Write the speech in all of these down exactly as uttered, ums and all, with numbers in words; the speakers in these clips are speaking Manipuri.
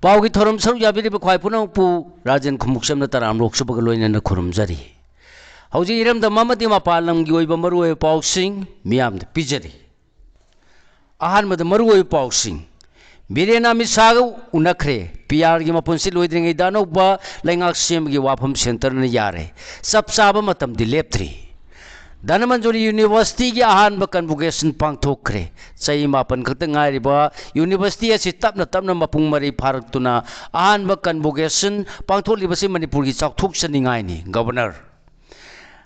ꯄꯥꯎꯒꯤ ꯊꯧꯔꯝ ꯁꯔꯨꯛ ꯌꯥꯕꯤꯔꯤꯕ ꯈ꯭ꯋꯥꯏ ꯄꯨꯝꯅꯃꯛꯄꯨ ꯔꯥꯖꯦꯟ ꯈꯨꯃꯨꯛꯆꯝꯅ ꯇꯔꯥꯝ ꯂꯣꯛꯆꯕꯒ ꯂꯣꯏꯅꯅ ꯈꯨꯔꯨꯝꯖꯔꯤ꯫ ꯍꯧꯖꯤꯛ ꯏꯔꯝꯗꯝ ꯑꯃꯗꯤ ꯃꯄꯥꯟ ꯂꯝꯒꯤ ꯑꯣꯏꯕ ꯃꯔꯨꯑꯣꯏꯕ ꯄꯥꯎꯁꯤꯡ ꯃꯤꯌꯥꯝꯗ ꯄꯤꯖꯔꯤ꯫ ꯑꯍꯥꯟꯕꯗ ꯃꯔꯨꯑꯣꯏꯕ ꯄꯥꯎꯁꯤꯡ꯫ ꯕꯤꯔꯦꯟ ꯑꯃꯤꯠ ꯁꯥꯍꯒ ꯎꯅꯈ꯭ꯔꯦ꯫ ꯄꯤ ꯑꯥꯔꯒꯤ ꯃꯄꯨꯟꯁꯤ ꯂꯣꯏꯗ꯭ꯔꯤꯉꯩꯗ ꯑꯅꯧꯕ ꯂꯩꯉꯥꯛ ꯁꯦꯝꯕꯒꯤ ꯋꯥꯐꯝ ꯁꯦꯟꯇꯔꯅ ꯌꯥꯔꯦ꯫ ꯆꯞ ꯆꯥꯕ ꯃꯇꯝꯗꯤ ꯂꯦꯞꯇ꯭ꯔꯤ꯫ ꯙꯅꯃꯟꯖꯨꯔꯤ ꯌꯨꯅꯤꯚꯔꯁꯤꯇꯤꯒꯤ ꯑꯍꯥꯟꯕ ꯀꯟꯚꯣꯀꯦꯁꯟ ꯄꯥꯡꯊꯣꯛꯈ꯭ꯔꯦ꯫ ꯆꯍꯤ ꯃꯥꯄꯟ ꯈꯛꯇ ꯉꯥꯏꯔꯤꯕ ꯌꯨꯅꯤꯚꯔꯁꯤꯇꯤ ꯑꯁꯤ ꯇꯞꯅ ꯇꯞꯅ ꯃꯄꯨꯡ ꯃꯔꯩ ꯐꯥꯔꯛꯇꯨꯅ ꯑꯍꯥꯟꯕ ꯀꯟꯚꯣꯀꯦꯁꯟ ꯄꯥꯡꯊꯣꯛꯂꯤꯕꯁꯤ ꯃꯅꯤꯄꯨꯔꯒꯤ ꯆꯥꯎꯊꯣꯛꯆꯅꯤꯡꯉꯥꯏꯅꯤ꯫ ꯒꯕꯔꯅꯔ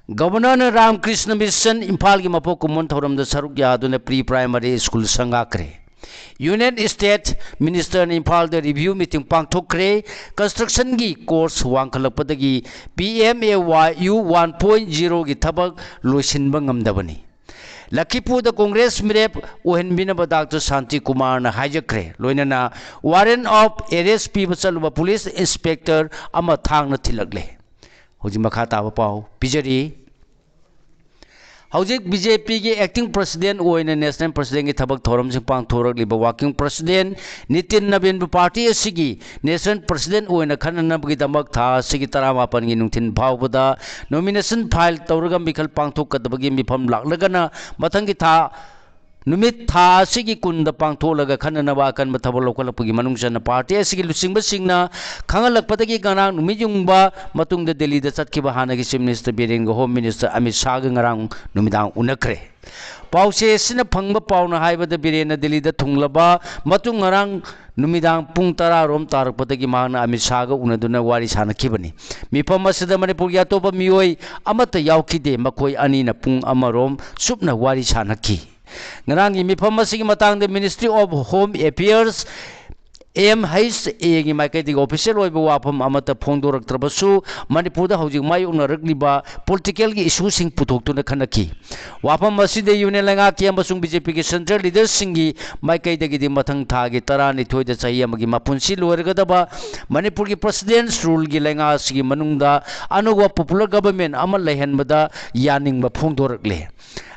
ꯒꯕꯔꯅꯔꯅ ꯔꯥꯝꯀ꯭ꯔꯤꯁꯅ ꯃꯤꯁꯟ ꯏꯝꯐꯥꯜꯒꯤ ꯃꯄꯣꯛ ꯀꯨꯝꯑꯣꯟ ꯊꯧꯔꯝꯗ ꯁꯔꯨꯛ ꯌꯥꯗꯨꯅ ꯄ꯭ꯔꯤ ꯄ꯭ꯔꯥꯏꯃꯔꯤ ꯁ꯭ꯀꯨꯜ ꯁꯪꯒꯥꯈ꯭ꯔꯦ꯫ ꯌꯨꯅꯤꯌꯟ ꯁ꯭ꯇꯦꯠ ꯃꯤꯅꯤꯁꯇꯔꯅ ꯏꯝꯐꯥꯜꯗ ꯔꯤꯚ꯭ꯌꯨ ꯃꯤꯇꯤꯡ ꯄꯥꯡꯊꯣꯛꯈ꯭ꯔꯦ꯫ ꯀꯟꯁꯇ꯭ꯔꯛꯁꯟꯒꯤ ꯀꯣꯁ꯭ꯠ ꯋꯥꯡꯈꯠꯂꯛꯄꯗꯒꯤ P M A Y U one point ꯖꯤꯔꯣꯒꯤ ꯊꯕꯛ ꯂꯣꯏꯁꯤꯟꯕ ꯉꯝꯗꯕꯅꯤ꯫ ꯂꯈꯤꯄꯨꯔꯗ ꯀꯣꯡꯒ꯭ꯔꯦꯁ ꯃꯤꯔꯦꯞ ꯑꯣꯏꯍꯟꯕꯤꯅꯕ ꯗꯥꯛꯇꯔ ꯁꯥꯟꯇꯤ ꯀꯨꯃꯥꯔꯅ ꯍꯥꯏꯖꯈ꯭ꯔꯦ꯫ ꯂꯣꯏꯅꯅ ꯋꯥꯔꯦꯟ ꯑꯣꯐ ꯑꯦꯔꯦꯁ꯭ꯠ ꯄꯤꯕ ꯆꯠꯂꯨꯕ ꯄꯨꯂꯤꯁ ꯏꯟꯁꯄꯦꯛꯇꯔ ꯑꯃ ꯊꯥꯡꯅ ꯊꯤꯜꯂꯛꯂꯦ꯫ ꯍꯧꯖꯤꯛ ꯃꯈꯥ ꯇꯥꯕ ꯄꯥꯎ ꯄꯤꯖꯔꯤ꯫ ꯍꯧꯖꯤꯛ ꯕꯤ ꯖꯦ ꯄꯤꯒꯤ ꯑꯦꯛꯇꯤꯡ ꯄ꯭ꯔꯁꯤꯗꯦꯟꯠ ꯑꯣꯏꯅ ꯅꯦꯁꯅꯦꯜ ꯄ꯭ꯔꯁꯤꯗꯦꯟꯠꯀꯤ ꯊꯕꯛ ꯊꯧꯔꯝꯁꯤꯡ ꯄꯥꯡꯊꯣꯔꯛꯂꯤꯕ ꯋꯥꯔꯀꯤꯡ ꯄ꯭ꯔꯁꯤꯗꯦꯟꯠ ꯅꯤꯇꯤꯟ ꯅꯕꯤꯟꯕꯨ ꯄꯥꯔꯇꯤ ꯑꯁꯤꯒꯤ ꯅꯦꯁꯅꯦꯜ ꯄ꯭ꯔꯁꯤꯗꯦꯟꯠ ꯑꯣꯏꯅ ꯈꯟꯅꯅꯕꯒꯤꯗꯃꯛ ꯊꯥ ꯑꯁꯤꯒꯤ ꯇꯔꯥꯃꯥꯄꯟꯒꯤ ꯅꯨꯡꯊꯤꯜ ꯐꯥꯎꯕꯗ ꯅꯣꯃꯤꯅꯦꯁꯟ ꯐꯥꯏꯜ ꯇꯧꯔꯒ ꯃꯤꯈꯜ ꯄꯥꯡꯊꯣꯛꯀꯗꯕꯒꯤ ꯃꯤꯐꯝ ꯂꯥꯛꯂꯒꯅ ꯃꯊꯪꯒꯤ ꯊꯥ ꯅꯨꯃꯤꯠ ꯊꯥ ꯑꯁꯤꯒꯤ ꯀꯨꯟꯗ ꯄꯥꯡꯊꯣꯛꯂꯒ ꯈꯟꯅꯅꯕ ꯑꯀꯟꯕ ꯊꯕꯛ ꯂꯧꯈꯠꯂꯛꯄꯒꯤ ꯃꯅꯨꯡ ꯆꯟꯅ ꯄꯥꯔꯇꯤ ꯑꯁꯤꯒꯤ ꯂꯨꯆꯤꯡꯕꯁꯤꯡꯅ ꯈꯪꯍꯜꯂꯛꯄꯗꯒꯤ ꯉꯔꯥꯡ ꯅꯨꯃꯤꯠ ꯌꯨꯡꯕ ꯃꯇꯨꯡꯗ ꯗꯦꯜꯂꯤꯗ ꯆꯠꯈꯤꯕ ꯍꯥꯟꯅꯒꯤ ꯆꯤꯐ ꯃꯤꯅꯤꯁꯇꯔ ꯕꯤꯔꯦꯟꯒ ꯍꯣꯝ ꯃꯤꯅꯤꯁꯇꯔ ꯑꯃꯤꯠ ꯁꯥꯍꯒ ꯉꯔꯥꯡ ꯅꯨꯃꯤꯗꯥꯡ ꯎꯅꯈ꯭ꯔꯦ꯫ ꯄꯥꯎꯆꯦ ꯑꯁꯤꯅ ꯐꯪꯕ ꯄꯥꯎꯅ ꯍꯥꯏꯕꯗ ꯕꯤꯔꯦꯟꯅ ꯗꯦꯜꯂꯤꯗ ꯊꯨꯡꯂꯕ ꯃꯇꯨꯡ ꯉꯔꯥꯡ ꯅꯨꯃꯤꯗꯥꯡ ꯄꯨꯡ ꯇꯔꯥ ꯔꯣꯝ ꯇꯥꯔꯛꯄꯗꯒꯤ ꯃꯍꯥꯛꯅ ꯑꯃꯤꯠ ꯁꯥꯍꯒ ꯎꯅꯗꯨꯅ ꯋꯥꯔꯤ ꯁꯥꯅꯈꯤꯕꯅꯤ꯫ ꯃꯤꯐꯝ ꯑꯁꯤꯗ ꯃꯅꯤꯄꯨꯔꯒꯤ ꯑꯇꯣꯞꯄ ꯃꯤꯑꯣꯏ ꯑꯃꯠꯇ ꯌꯥꯎꯈꯤꯗꯦ꯫ ꯃꯈꯣꯏ ꯑꯅꯤꯅ ꯄꯨꯡ ꯑꯃꯔꯣꯝ ꯆꯨꯞꯅ ꯋꯥꯔꯤ ꯁꯥꯅꯈꯤ꯫ ꯉꯔꯥꯡꯒꯤ ꯃꯤꯐꯝ ꯑꯁꯤꯒꯤ ꯃꯇꯥꯡꯗ Ministry of Home Affairs, M H ꯑꯦꯒꯤ ꯃꯥꯏꯀꯩꯗꯒꯤ ꯑꯣꯐꯤꯁꯤꯌꯦꯜ ꯑꯣꯏꯕ ꯋꯥꯐꯝ ꯑꯃꯠꯇ ꯐꯣꯡꯗꯣꯔꯛꯇ꯭ꯔꯕꯁꯨ, ꯃꯅꯤꯄꯨꯔꯗ ꯍꯧꯖꯤꯛ ꯃꯥꯌꯣꯛꯅꯔꯛꯂꯤꯕ ꯄꯣꯂꯤꯇꯤꯀꯦꯜꯒꯤ ꯏꯁꯨꯁꯤꯡ ꯄꯨꯊꯣꯛꯇꯨꯅ ꯈꯟꯅꯈꯤ꯫ ꯋꯥꯐꯝ ꯑꯁꯤꯗ ꯌꯨꯅꯤꯌꯟ ꯂꯩꯉꯥꯛꯀꯤ ꯑꯃꯁꯨꯡ ꯕꯤ ꯖꯦ ꯄꯤꯒꯤ ꯁꯦꯟꯇ꯭ꯔꯦꯜ ꯂꯤꯗꯔꯁꯤꯡꯒꯤ ꯃꯥꯏꯀꯩꯗꯒꯤꯗꯤ ꯃꯊꯪ ꯊꯥꯒꯤ ꯇꯔꯥꯅꯤꯊꯣꯏꯗ ꯆꯍꯤ ꯑꯃꯒꯤ ꯃꯄꯨꯟꯁꯤ ꯂꯣꯏꯔꯒꯗꯕ ꯃꯅꯤꯄꯨꯔꯒꯤ ꯄ꯭ꯔꯁꯤꯗꯦꯟꯠꯁ ꯔꯨꯜꯒꯤ ꯂꯩꯉꯥꯛ ꯑꯁꯤꯒꯤ ꯃꯅꯨꯡꯗ ꯑꯅꯧꯕ ꯄꯣꯄꯨꯂꯔ ꯒꯚꯔꯟꯃꯦꯟꯠ ꯑꯃ ꯂꯩꯍꯟꯕꯗ ꯌꯥꯅꯤꯡꯕ ꯐꯣꯡꯗꯣꯔꯛꯂꯦ꯫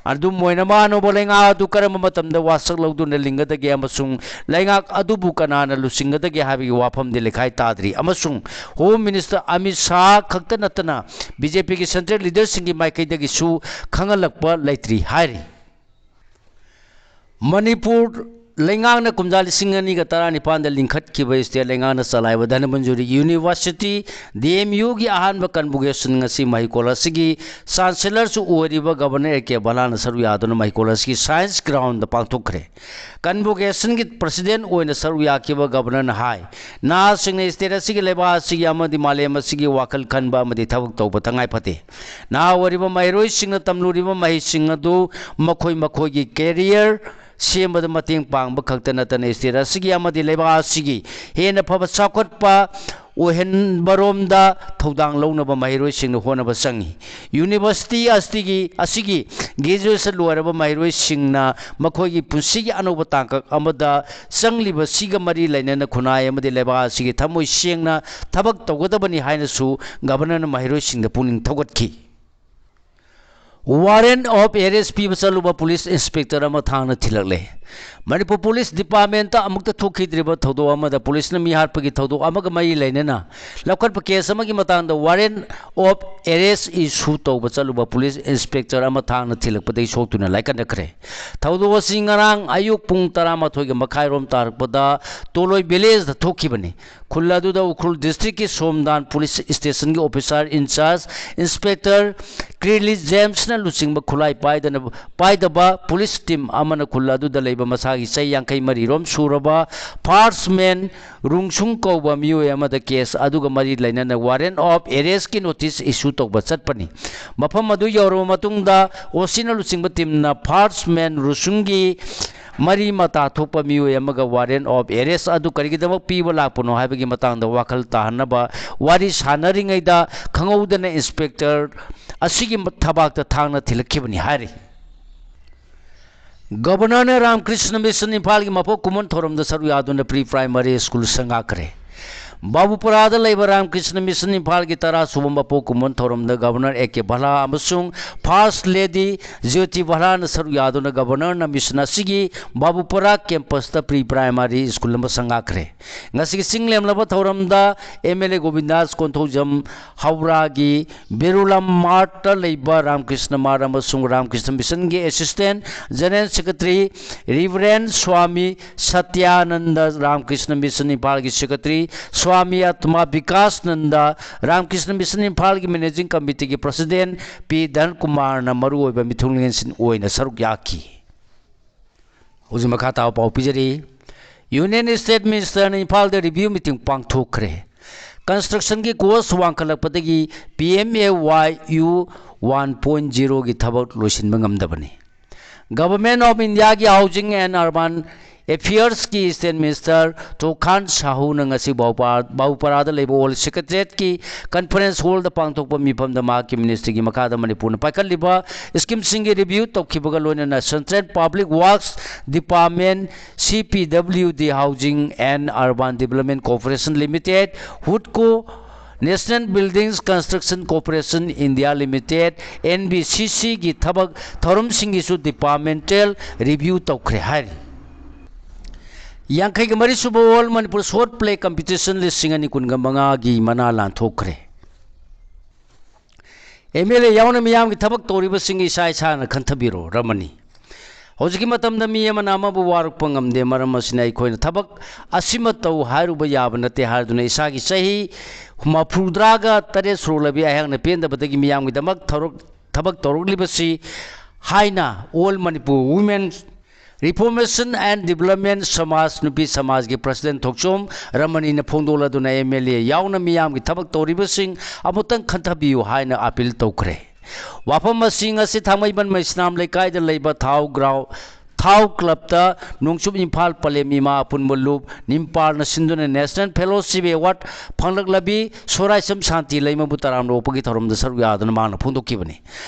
ꯑꯗꯨꯝ ꯑꯣꯏꯅꯃꯛ ꯑꯅꯧꯕ ꯂꯩꯉꯥꯛ ꯑꯗꯨ ꯀꯔꯝꯕ ꯃꯇꯝꯗ ꯋꯥꯁꯛ ꯂꯧꯗꯨꯅ ꯂꯤꯡꯒꯗꯒꯦ ꯑꯃꯁꯨꯡ ꯂꯩꯉꯥꯛ ꯑꯗꯨꯕꯨ ꯀꯅꯥꯅ ꯂꯨꯆꯤꯡꯒꯗꯒꯦ ꯍꯥꯏꯕꯒꯤ ꯋꯥꯐꯝꯗꯤ ꯂꯩꯈꯥꯏ ꯇꯥꯗ꯭ꯔꯤ, ꯑꯃꯁꯨꯡ Home Minister ꯑꯃꯤꯠ ꯁꯥꯍ ꯈꯛꯇ ꯅꯠꯇꯅ ꯕꯤ ꯖꯦ ꯄꯤꯒꯤ central leaderꯁꯤꯡꯒꯤ ꯃꯥꯏꯀꯩꯗꯒꯤꯁꯨ ꯈꯪꯍꯜꯂꯛꯄ ꯂꯩꯇ꯭ꯔꯤ ꯍꯥꯏꯔꯤ꯫ ꯃꯅꯤꯄꯨꯔ ꯂꯩꯉꯥꯛꯅ ꯀꯨꯝꯖꯥ ꯂꯤꯁꯤꯡ ꯑꯅꯤꯒ ꯇꯔꯥꯅꯤꯄꯥꯟꯗ ꯂꯤꯡꯈꯠꯈꯤꯕ state ꯂꯩꯉꯥꯛꯅ ꯆꯂꯥꯏꯕ ꯙꯅꯃꯟꯖꯨꯔꯤ University, D M Uꯒꯤ ꯑꯍꯥꯟꯕ convocation ꯉꯁꯤ ꯃꯍꯩꯀꯣꯜ ꯑꯁꯤꯒꯤ Chancellorꯁꯨ ꯑꯣꯏꯔꯤꯕ Governor A K ꯕꯂꯥꯅ ꯁꯔꯨꯛ ꯌꯥꯗꯨꯅ ꯃꯍꯩꯀꯣꯜ ꯑꯁꯤꯒꯤ Science Groundꯗ ꯄꯥꯡꯊꯣꯛꯈ꯭ꯔꯦ꯫ Convocationꯒꯤ President ꯑꯣꯏꯅ ꯁꯔꯨꯛ ꯌꯥꯈꯤꯕ Governorꯅ ꯍꯥꯏ, ꯅꯍꯥꯁꯤꯡꯅ state ꯑꯁꯤꯒꯤ, ꯂꯩꯕꯥꯛ ꯑꯁꯤꯒꯤ ꯑꯃꯗꯤ ꯃꯥꯂꯦꯝ ꯑꯁꯤꯒꯤ ꯋꯥꯈꯜ ꯈꯟꯕ ꯑꯃꯗꯤ ꯊꯕꯛ ꯇꯧꯕ ꯇꯉꯥꯏ ꯐꯗꯦ꯫ ꯅꯍꯥ ꯑꯣꯏꯔꯤꯕ ꯃꯍꯩꯔꯣꯏꯁꯤꯡꯅ ꯇꯝꯂꯨꯔꯤꯕ ꯃꯍꯩꯁꯤꯡ ꯑꯗꯨ ꯃꯈꯣꯏ ꯃꯈꯣꯏꯒꯤ career ꯁꯦꯝꯕꯗ ꯃꯇꯦꯡ ꯄꯥꯡꯕ ꯈꯛꯇ ꯅꯠꯇꯅ state ꯑꯁꯤꯒꯤ ꯑꯃꯗꯤ ꯂꯩꯕꯥꯛ ꯑꯁꯤꯒꯤ ꯍꯦꯟꯅ ꯐꯕ ꯆꯥꯎꯈꯠꯄ ꯑꯣꯏꯍꯟꯕꯔꯣꯝꯗ ꯊꯧꯗꯥꯡ ꯂꯧꯅꯕ ꯃꯍꯩꯔꯣꯏꯁꯤꯡꯅ ꯍꯣꯠꯅꯕ ꯆꯪꯏ꯫ University ꯑꯁꯤꯒꯤ, ꯑꯁꯤꯒꯤ graduation ꯂꯣꯏꯔꯕ ꯃꯍꯩꯔꯣꯏꯁꯤꯡꯅ ꯃꯈꯣꯏꯒꯤ ꯄꯨꯟꯁꯤꯒꯤ ꯑꯅꯧꯕ ꯇꯥꯡꯀꯛ ꯑꯃꯗ ꯆꯪꯂꯤꯕꯁꯤꯒ ꯃꯔꯤ ꯂꯩꯅꯅ ꯈꯨꯟꯅꯥꯏ ꯑꯃꯗꯤ ꯂꯩꯕꯥꯛ ꯑꯁꯤꯒꯤ ꯊꯃꯣꯏ ꯁꯦꯡꯅ ꯊꯕꯛ ꯇꯧꯒꯗꯕꯅꯤ ꯍꯥꯏꯅꯁꯨ Governorꯅ ꯃꯍꯩꯔꯣꯏꯁꯤꯡꯗ ꯄꯨꯛꯅꯤꯡ ꯊꯧꯒꯠꯈꯤ꯫ Warrant of arrest ꯄꯤꯕ ꯆꯠꯂꯨꯕ police inspector ꯑꯃ ꯊꯥꯡꯅ ꯊꯤꯜꯂꯛꯂꯦ꯫ ꯃꯅꯤꯄꯨꯔ Police Departmentꯇ ꯑꯃꯨꯛꯇ ꯊꯣꯛꯈꯤꯗ꯭ꯔꯤꯕ ꯊꯧꯗꯣꯛ ꯑꯃꯗ policeꯅ ꯃꯤ ꯍꯥꯠꯄꯒꯤ ꯊꯧꯗꯣꯛ ꯑꯃꯒ ꯃꯔꯤ ꯂꯩꯅꯅ ꯂꯧꯈꯠꯄ case ꯑꯃꯒꯤ ꯃꯇꯥꯡꯗ warrant of arrest issue ꯇꯧꯕ ꯆꯠꯂꯨꯕ police inspector ꯑꯃ ꯊꯥꯡꯅ ꯊꯤꯜꯂꯛꯄꯗꯒꯤ ꯁꯣꯛꯇꯨꯅ ꯂꯥꯏꯀꯠꯅꯈ꯭ꯔꯦ꯫ ꯊꯧꯗꯣꯛ ꯑꯁꯤ ꯉꯔꯥꯡ ꯑꯌꯨꯛ ꯄꯨꯡ ꯇꯔꯥꯃꯥꯊꯣꯏꯒ ꯃꯈꯥꯏꯔꯣꯝ ꯇꯥꯔꯛꯄꯗ ꯇꯣꯂꯣꯏ villageꯗ ꯊꯣꯛꯈꯤꯕꯅꯤ꯫ ꯈꯨꯜ ꯑꯗꯨꯗ Ukhrul districtꯀꯤ ꯁꯣꯝꯗꯥꯟ police stationꯒꯤ officer in charge Inspector ꯀ꯭ꯔꯤꯂꯤ ꯖꯦꯝꯁꯅ ꯂꯨꯆꯤꯡꯕ ꯈꯨꯠꯂꯥꯏ ꯄꯥꯏꯗꯅ, ꯄꯥꯏꯗꯕ police team ꯑꯃꯅ ꯈꯨꯜ ꯑꯗꯨꯗ ꯂꯩꯕ ꯃꯁꯥꯒꯤ ꯆꯍꯤ ꯌꯥꯡꯈꯩ ꯃꯔꯤꯔꯣꯝ ꯁꯨꯔꯕ First Man ꯔꯨꯡꯁꯨꯡ ꯀꯧꯕ ꯃꯤꯑꯣꯏ ꯑꯃꯗ case ꯑꯗꯨꯒ ꯃꯔꯤ ꯂꯩꯅꯅ warrant of arrestꯀꯤ notice issue ꯇꯧꯕ ꯆꯠꯄꯅꯤ꯫ ꯃꯐꯝ ꯑꯗꯨ ꯌꯧꯔꯕ ꯃꯇꯨꯡꯗ OCꯅ ꯂꯨꯆꯤꯡꯕ teamꯅ First Man ꯔꯨꯡꯁꯨꯡꯒꯤ ꯃꯔꯤ ꯃꯇꯥ ꯊꯣꯛꯄ ꯃꯤꯑꯣꯏ ꯑꯃꯒ warrant of arrest ꯑꯗꯨ ꯀꯔꯤꯒꯤꯗꯃꯛ ꯄꯤꯕ ꯂꯥꯛꯄꯅꯣ ꯍꯥꯏꯕꯒꯤ ꯃꯇꯥꯡꯗ ꯋꯥꯈꯜ ꯇꯥꯍꯟꯅꯕ ꯋꯥꯔꯤ ꯁꯥꯟꯅꯔꯤꯉꯩꯗ ꯈꯪꯍꯧꯗꯅ inspector ꯑꯁꯤꯒꯤ ꯊꯕꯥꯛꯇ ꯊꯥꯡꯅ ꯊꯤꯜꯂꯛꯈꯤꯕꯅꯤ ꯍꯥꯏꯔꯤ꯫ Governorꯅ ꯔꯥꯃꯀ꯭ꯔꯤꯁꯅ Mission ꯏꯝꯐꯥꯜꯒꯤ ꯃꯄꯣꯛ ꯀꯨꯝꯑꯣꯟ ꯊꯧꯔꯝꯗ ꯁꯔꯨꯛ ꯌꯥꯗꯨꯅ pre primary school ꯁꯪꯒꯥꯈ꯭ꯔꯦ꯫ ꯕꯥꯕꯨꯄꯨꯔꯥꯗ ꯂꯩꯕ ꯔꯥꯝꯀ꯭ꯔꯤꯁꯅ ꯃꯤꯁꯟ ꯏꯝꯐꯥꯜꯒꯤ ꯇꯔꯥ ꯁꯨꯕ ꯃꯄꯣꯛ ꯀꯨꯝꯑꯣꯟ ꯊꯧꯔꯝꯗ ꯒꯕꯔꯅꯔ ꯑꯦ ꯀꯦ ꯚꯜꯂꯥ ꯑꯃꯁꯨꯡ ꯐꯥꯔꯁ ꯂꯦꯗꯤ ꯖ꯭ꯌꯣꯇꯤ ꯚꯜꯂꯥꯅ ꯁꯔꯨꯛ ꯌꯥꯗꯨꯅ ꯒꯕꯔꯅꯔꯅ ꯃꯤꯁꯟ ꯑꯁꯤꯒꯤ ꯕꯥꯕꯨꯄꯨꯔꯥ ꯀꯦꯝꯄꯁꯇ ꯄ꯭ꯔꯤ ꯄ꯭ꯔꯥꯏꯃꯥꯔꯤ ꯁ꯭ꯀꯨꯜ ꯑꯃ ꯁꯪꯒꯥꯈ꯭ꯔꯦ꯫ ꯉꯁꯤꯒꯤ ꯆꯤꯡ ꯂꯦꯝꯂꯕ ꯊꯧꯔꯝꯗ ꯑꯦꯝ ꯑꯦꯜ ꯑꯦ ꯒꯣꯕꯤꯟꯗꯥꯁ ꯀꯣꯟꯊꯧꯖꯝ, ꯍꯧꯔꯥꯒꯤ ꯕꯤꯔꯨꯂꯥ ꯃꯥꯔꯠꯇ ꯂꯩꯕ ꯔꯥꯝꯀ꯭ꯔꯤꯁꯅ ꯃꯥꯔꯠ ꯑꯃꯁꯨꯡ ꯔꯥꯝꯀ꯭ꯔꯤꯁꯅ ꯃꯤꯁꯟꯒꯤ assistant general secretary reverend Swami Satyananda, Ramakrishna mission ꯏꯝꯐꯥꯜꯒꯤ secretary Swami Atmabikashananda, Ramakrishna mission ꯏꯝꯐꯥꯜꯒꯤ ꯃꯦꯅꯦꯖꯤꯡ ꯀꯃꯤꯇꯤꯒꯤ ꯄ꯭ꯔꯁꯤꯗꯦꯟ ꯄꯤ ꯙꯟꯀꯨꯃꯥꯔꯅ ꯃꯔꯨꯑꯣꯏꯕ ꯃꯤꯊꯨꯡꯂꯦꯟꯁꯤꯟ ꯑꯣꯏꯅ ꯁꯔꯨꯛ ꯌꯥꯈꯤ꯫ ꯍꯧꯖꯤꯛ ꯃꯈꯥ ꯇꯥꯕ ꯄꯥꯎ ꯄꯤꯖꯔꯤ꯫ ꯌꯨꯅꯤꯌꯟ ꯁ꯭ꯇꯦꯠ ꯃꯤꯅꯤꯁꯇꯔꯅ ꯏꯝꯐꯥꯜꯗ ꯔꯤꯚ꯭ꯌꯨ ꯃꯤꯇꯤꯡ ꯄꯥꯡꯊꯣꯛꯈ꯭ꯔꯦ꯫ ꯀꯟꯁꯇ꯭ꯔꯛꯁꯟꯒꯤ ꯀꯣꯁ ꯋꯥꯡꯈꯠꯂꯛꯄꯗꯒꯤ P M A Y U one point ꯖꯤꯔꯣꯒꯤ ꯊꯕꯛ ꯂꯣꯏꯁꯤꯟꯕ ꯉꯝꯗꯕꯅꯤ꯫ ꯒꯚꯔꯟꯃꯦꯟꯠ ꯑꯣꯐ ꯏꯟꯗꯤꯌꯥꯒꯤ ꯍꯥꯎꯖꯤꯡ ꯑꯦꯟ ꯑꯔꯕꯥꯟ ꯑꯦꯐꯤꯌꯔꯁꯀꯤ ꯁ꯭ꯇꯦꯠ ꯃꯤꯅꯤꯁꯇꯔ ꯇꯣꯈꯥꯟ ꯁꯥꯍꯨꯅ ꯉꯁꯤ ꯕꯥꯎꯄꯥ-, ꯕꯥꯎꯄꯥꯔꯥꯗ ꯂꯩꯕ ꯑꯣꯜ ꯁꯦꯀ꯭ꯔꯦꯇꯔꯤꯌꯦꯠꯀꯤ ꯀꯟꯐꯔꯦꯟꯁ ꯍꯣꯜꯗ ꯄꯥꯡꯊꯣꯛꯄ ꯃꯤꯐꯝꯗ ꯃꯍꯥꯛꯀꯤ ꯃꯤꯅꯤꯁꯇ꯭ꯔꯤꯒꯤ ꯃꯈꯥꯗ ꯃꯅꯤꯄꯨꯔꯅ ꯄꯥꯏꯈꯠꯂꯤꯕ ꯁ꯭ꯀꯤꯝꯁꯤꯡꯒꯤ ꯔꯤꯚ꯭ꯌꯨ ꯇꯧꯈꯤꯕꯒ ꯂꯣꯏꯅꯅ central public works department, C P W D, housing and urban development corporation limited, ꯍꯨꯗꯀꯣ, national buildings construction corporation India limited, N B C ꯁꯤꯒꯤ ꯊꯕꯛ ꯊꯧꯔꯝꯁꯤꯡꯒꯤꯁꯨ ꯗꯤꯄꯥꯔꯠꯃꯦꯟꯇꯦꯜ ꯔꯤꯚ꯭ꯌꯨ ꯇꯧꯈ꯭ꯔꯦ ꯍꯥꯏꯔꯤ꯫ ꯌꯥꯡꯈꯩꯒ ꯃꯔꯤ ꯁꯨꯕ all Manipur short play competition ꯂꯤꯁꯤꯡ ꯑꯅꯤ ꯀꯨꯟꯒ ꯃꯉꯥꯒꯤ ꯃꯅꯥ ꯂꯥꯟꯊꯣꯛꯈ꯭ꯔꯦ꯫ ꯑꯦꯝ ꯑꯦꯜ ꯑꯦ ꯌꯥꯎꯅ ꯃꯤꯌꯥꯝꯒꯤ ꯊꯕꯛ ꯇꯧꯔꯤꯕꯁꯤꯡ ꯏꯁꯥ ꯏꯁꯥꯅ ꯈꯟꯊꯕꯤꯔꯣ, ꯔꯃꯅꯤ꯫ ꯍꯧꯖꯤꯛꯀꯤ ꯃꯇꯝꯗ ꯃꯤ ꯑꯃꯅ ꯑꯃꯕꯨ ꯋꯥꯔꯛꯄ ꯉꯝꯗꯦ, ꯃꯔꯝ ꯑꯁꯤꯅ ꯑꯩꯈꯣꯏꯅ ꯊꯕꯛ ꯑꯁꯤꯃ ꯇꯧ ꯍꯥꯏꯔꯨꯕ ꯌꯥꯕ ꯅꯠꯇꯦ ꯍꯥꯏꯗꯨꯅ ꯏꯁꯥꯒꯤ ꯆꯍꯤ ꯃꯔꯤꯐꯨꯇꯔꯥꯒ ꯇꯔꯦꯠ ꯁꯨꯔꯛꯂꯕꯤ ꯑꯩꯍꯥꯛꯅ ꯄꯦꯟꯗꯕꯗꯒꯤ ꯃꯤꯌꯥꯝꯒꯤꯗꯃꯛ ꯊꯧꯔꯛ-, ꯊꯕꯛ ꯇꯧꯔꯛꯂꯤꯕꯁꯤ ꯍꯥꯏꯅ All Manipur Women Reformation and Development Samaj, ꯅꯨꯄꯤ ꯁꯃꯥꯖꯒꯤ ꯄ꯭ꯔꯁꯤꯗꯦꯟ ꯊꯣꯛꯆꯣꯝ ꯔꯃꯅꯤꯅ ꯐꯣꯡꯗꯣꯛꯂꯗꯨꯅ ꯑꯦꯝ ꯑꯦꯜ ꯑꯦ ꯌꯥꯎꯅ ꯃꯤꯌꯥꯝꯒꯤ ꯊꯕꯛ ꯇꯧꯔꯤꯕꯁꯤꯡ ꯑꯃꯨꯛꯇꯪ ꯈꯟꯊꯕꯤꯌꯨ ꯍꯥꯏꯅ ꯑꯥꯄꯤꯜ ꯇꯧꯈ꯭ꯔꯦ꯫ ꯋꯥꯐꯝ ꯑꯁꯤ ꯉꯁꯤ ꯊꯥꯡꯃꯩꯕꯟ ꯃꯩꯁꯅꯥꯝ ꯂꯩꯀꯥꯏꯗ ꯂꯩꯕ ꯊꯥꯎ ꯒ꯭ꯔꯥꯎ-, ꯊꯥꯎ ꯀ꯭ꯂꯕꯇ ꯅꯣꯡꯆꯨꯞ ꯏꯝꯐꯥꯜ ꯄꯂꯦꯝ ꯏꯃꯥ ꯑꯄꯨꯟꯕ ꯂꯨꯞ ꯅꯤꯝꯄꯥꯜꯅ ꯁꯤꯟꯗꯨꯅ National Fellowship Award ꯐꯪꯂꯛꯂꯕꯤ ꯁꯣꯔꯥꯏꯁꯝ ꯁꯥꯟꯇꯤ ꯂꯩꯃꯕꯨ ꯇꯔꯥꯝꯅ ꯑꯣꯛꯄꯒꯤ ꯊꯧꯔꯝꯗ ꯁꯔꯨꯛ ꯌꯥꯗꯨꯅ ꯃꯍꯥꯛꯅ ꯐꯣꯡꯗꯣꯛꯈꯤꯕꯅꯤ꯫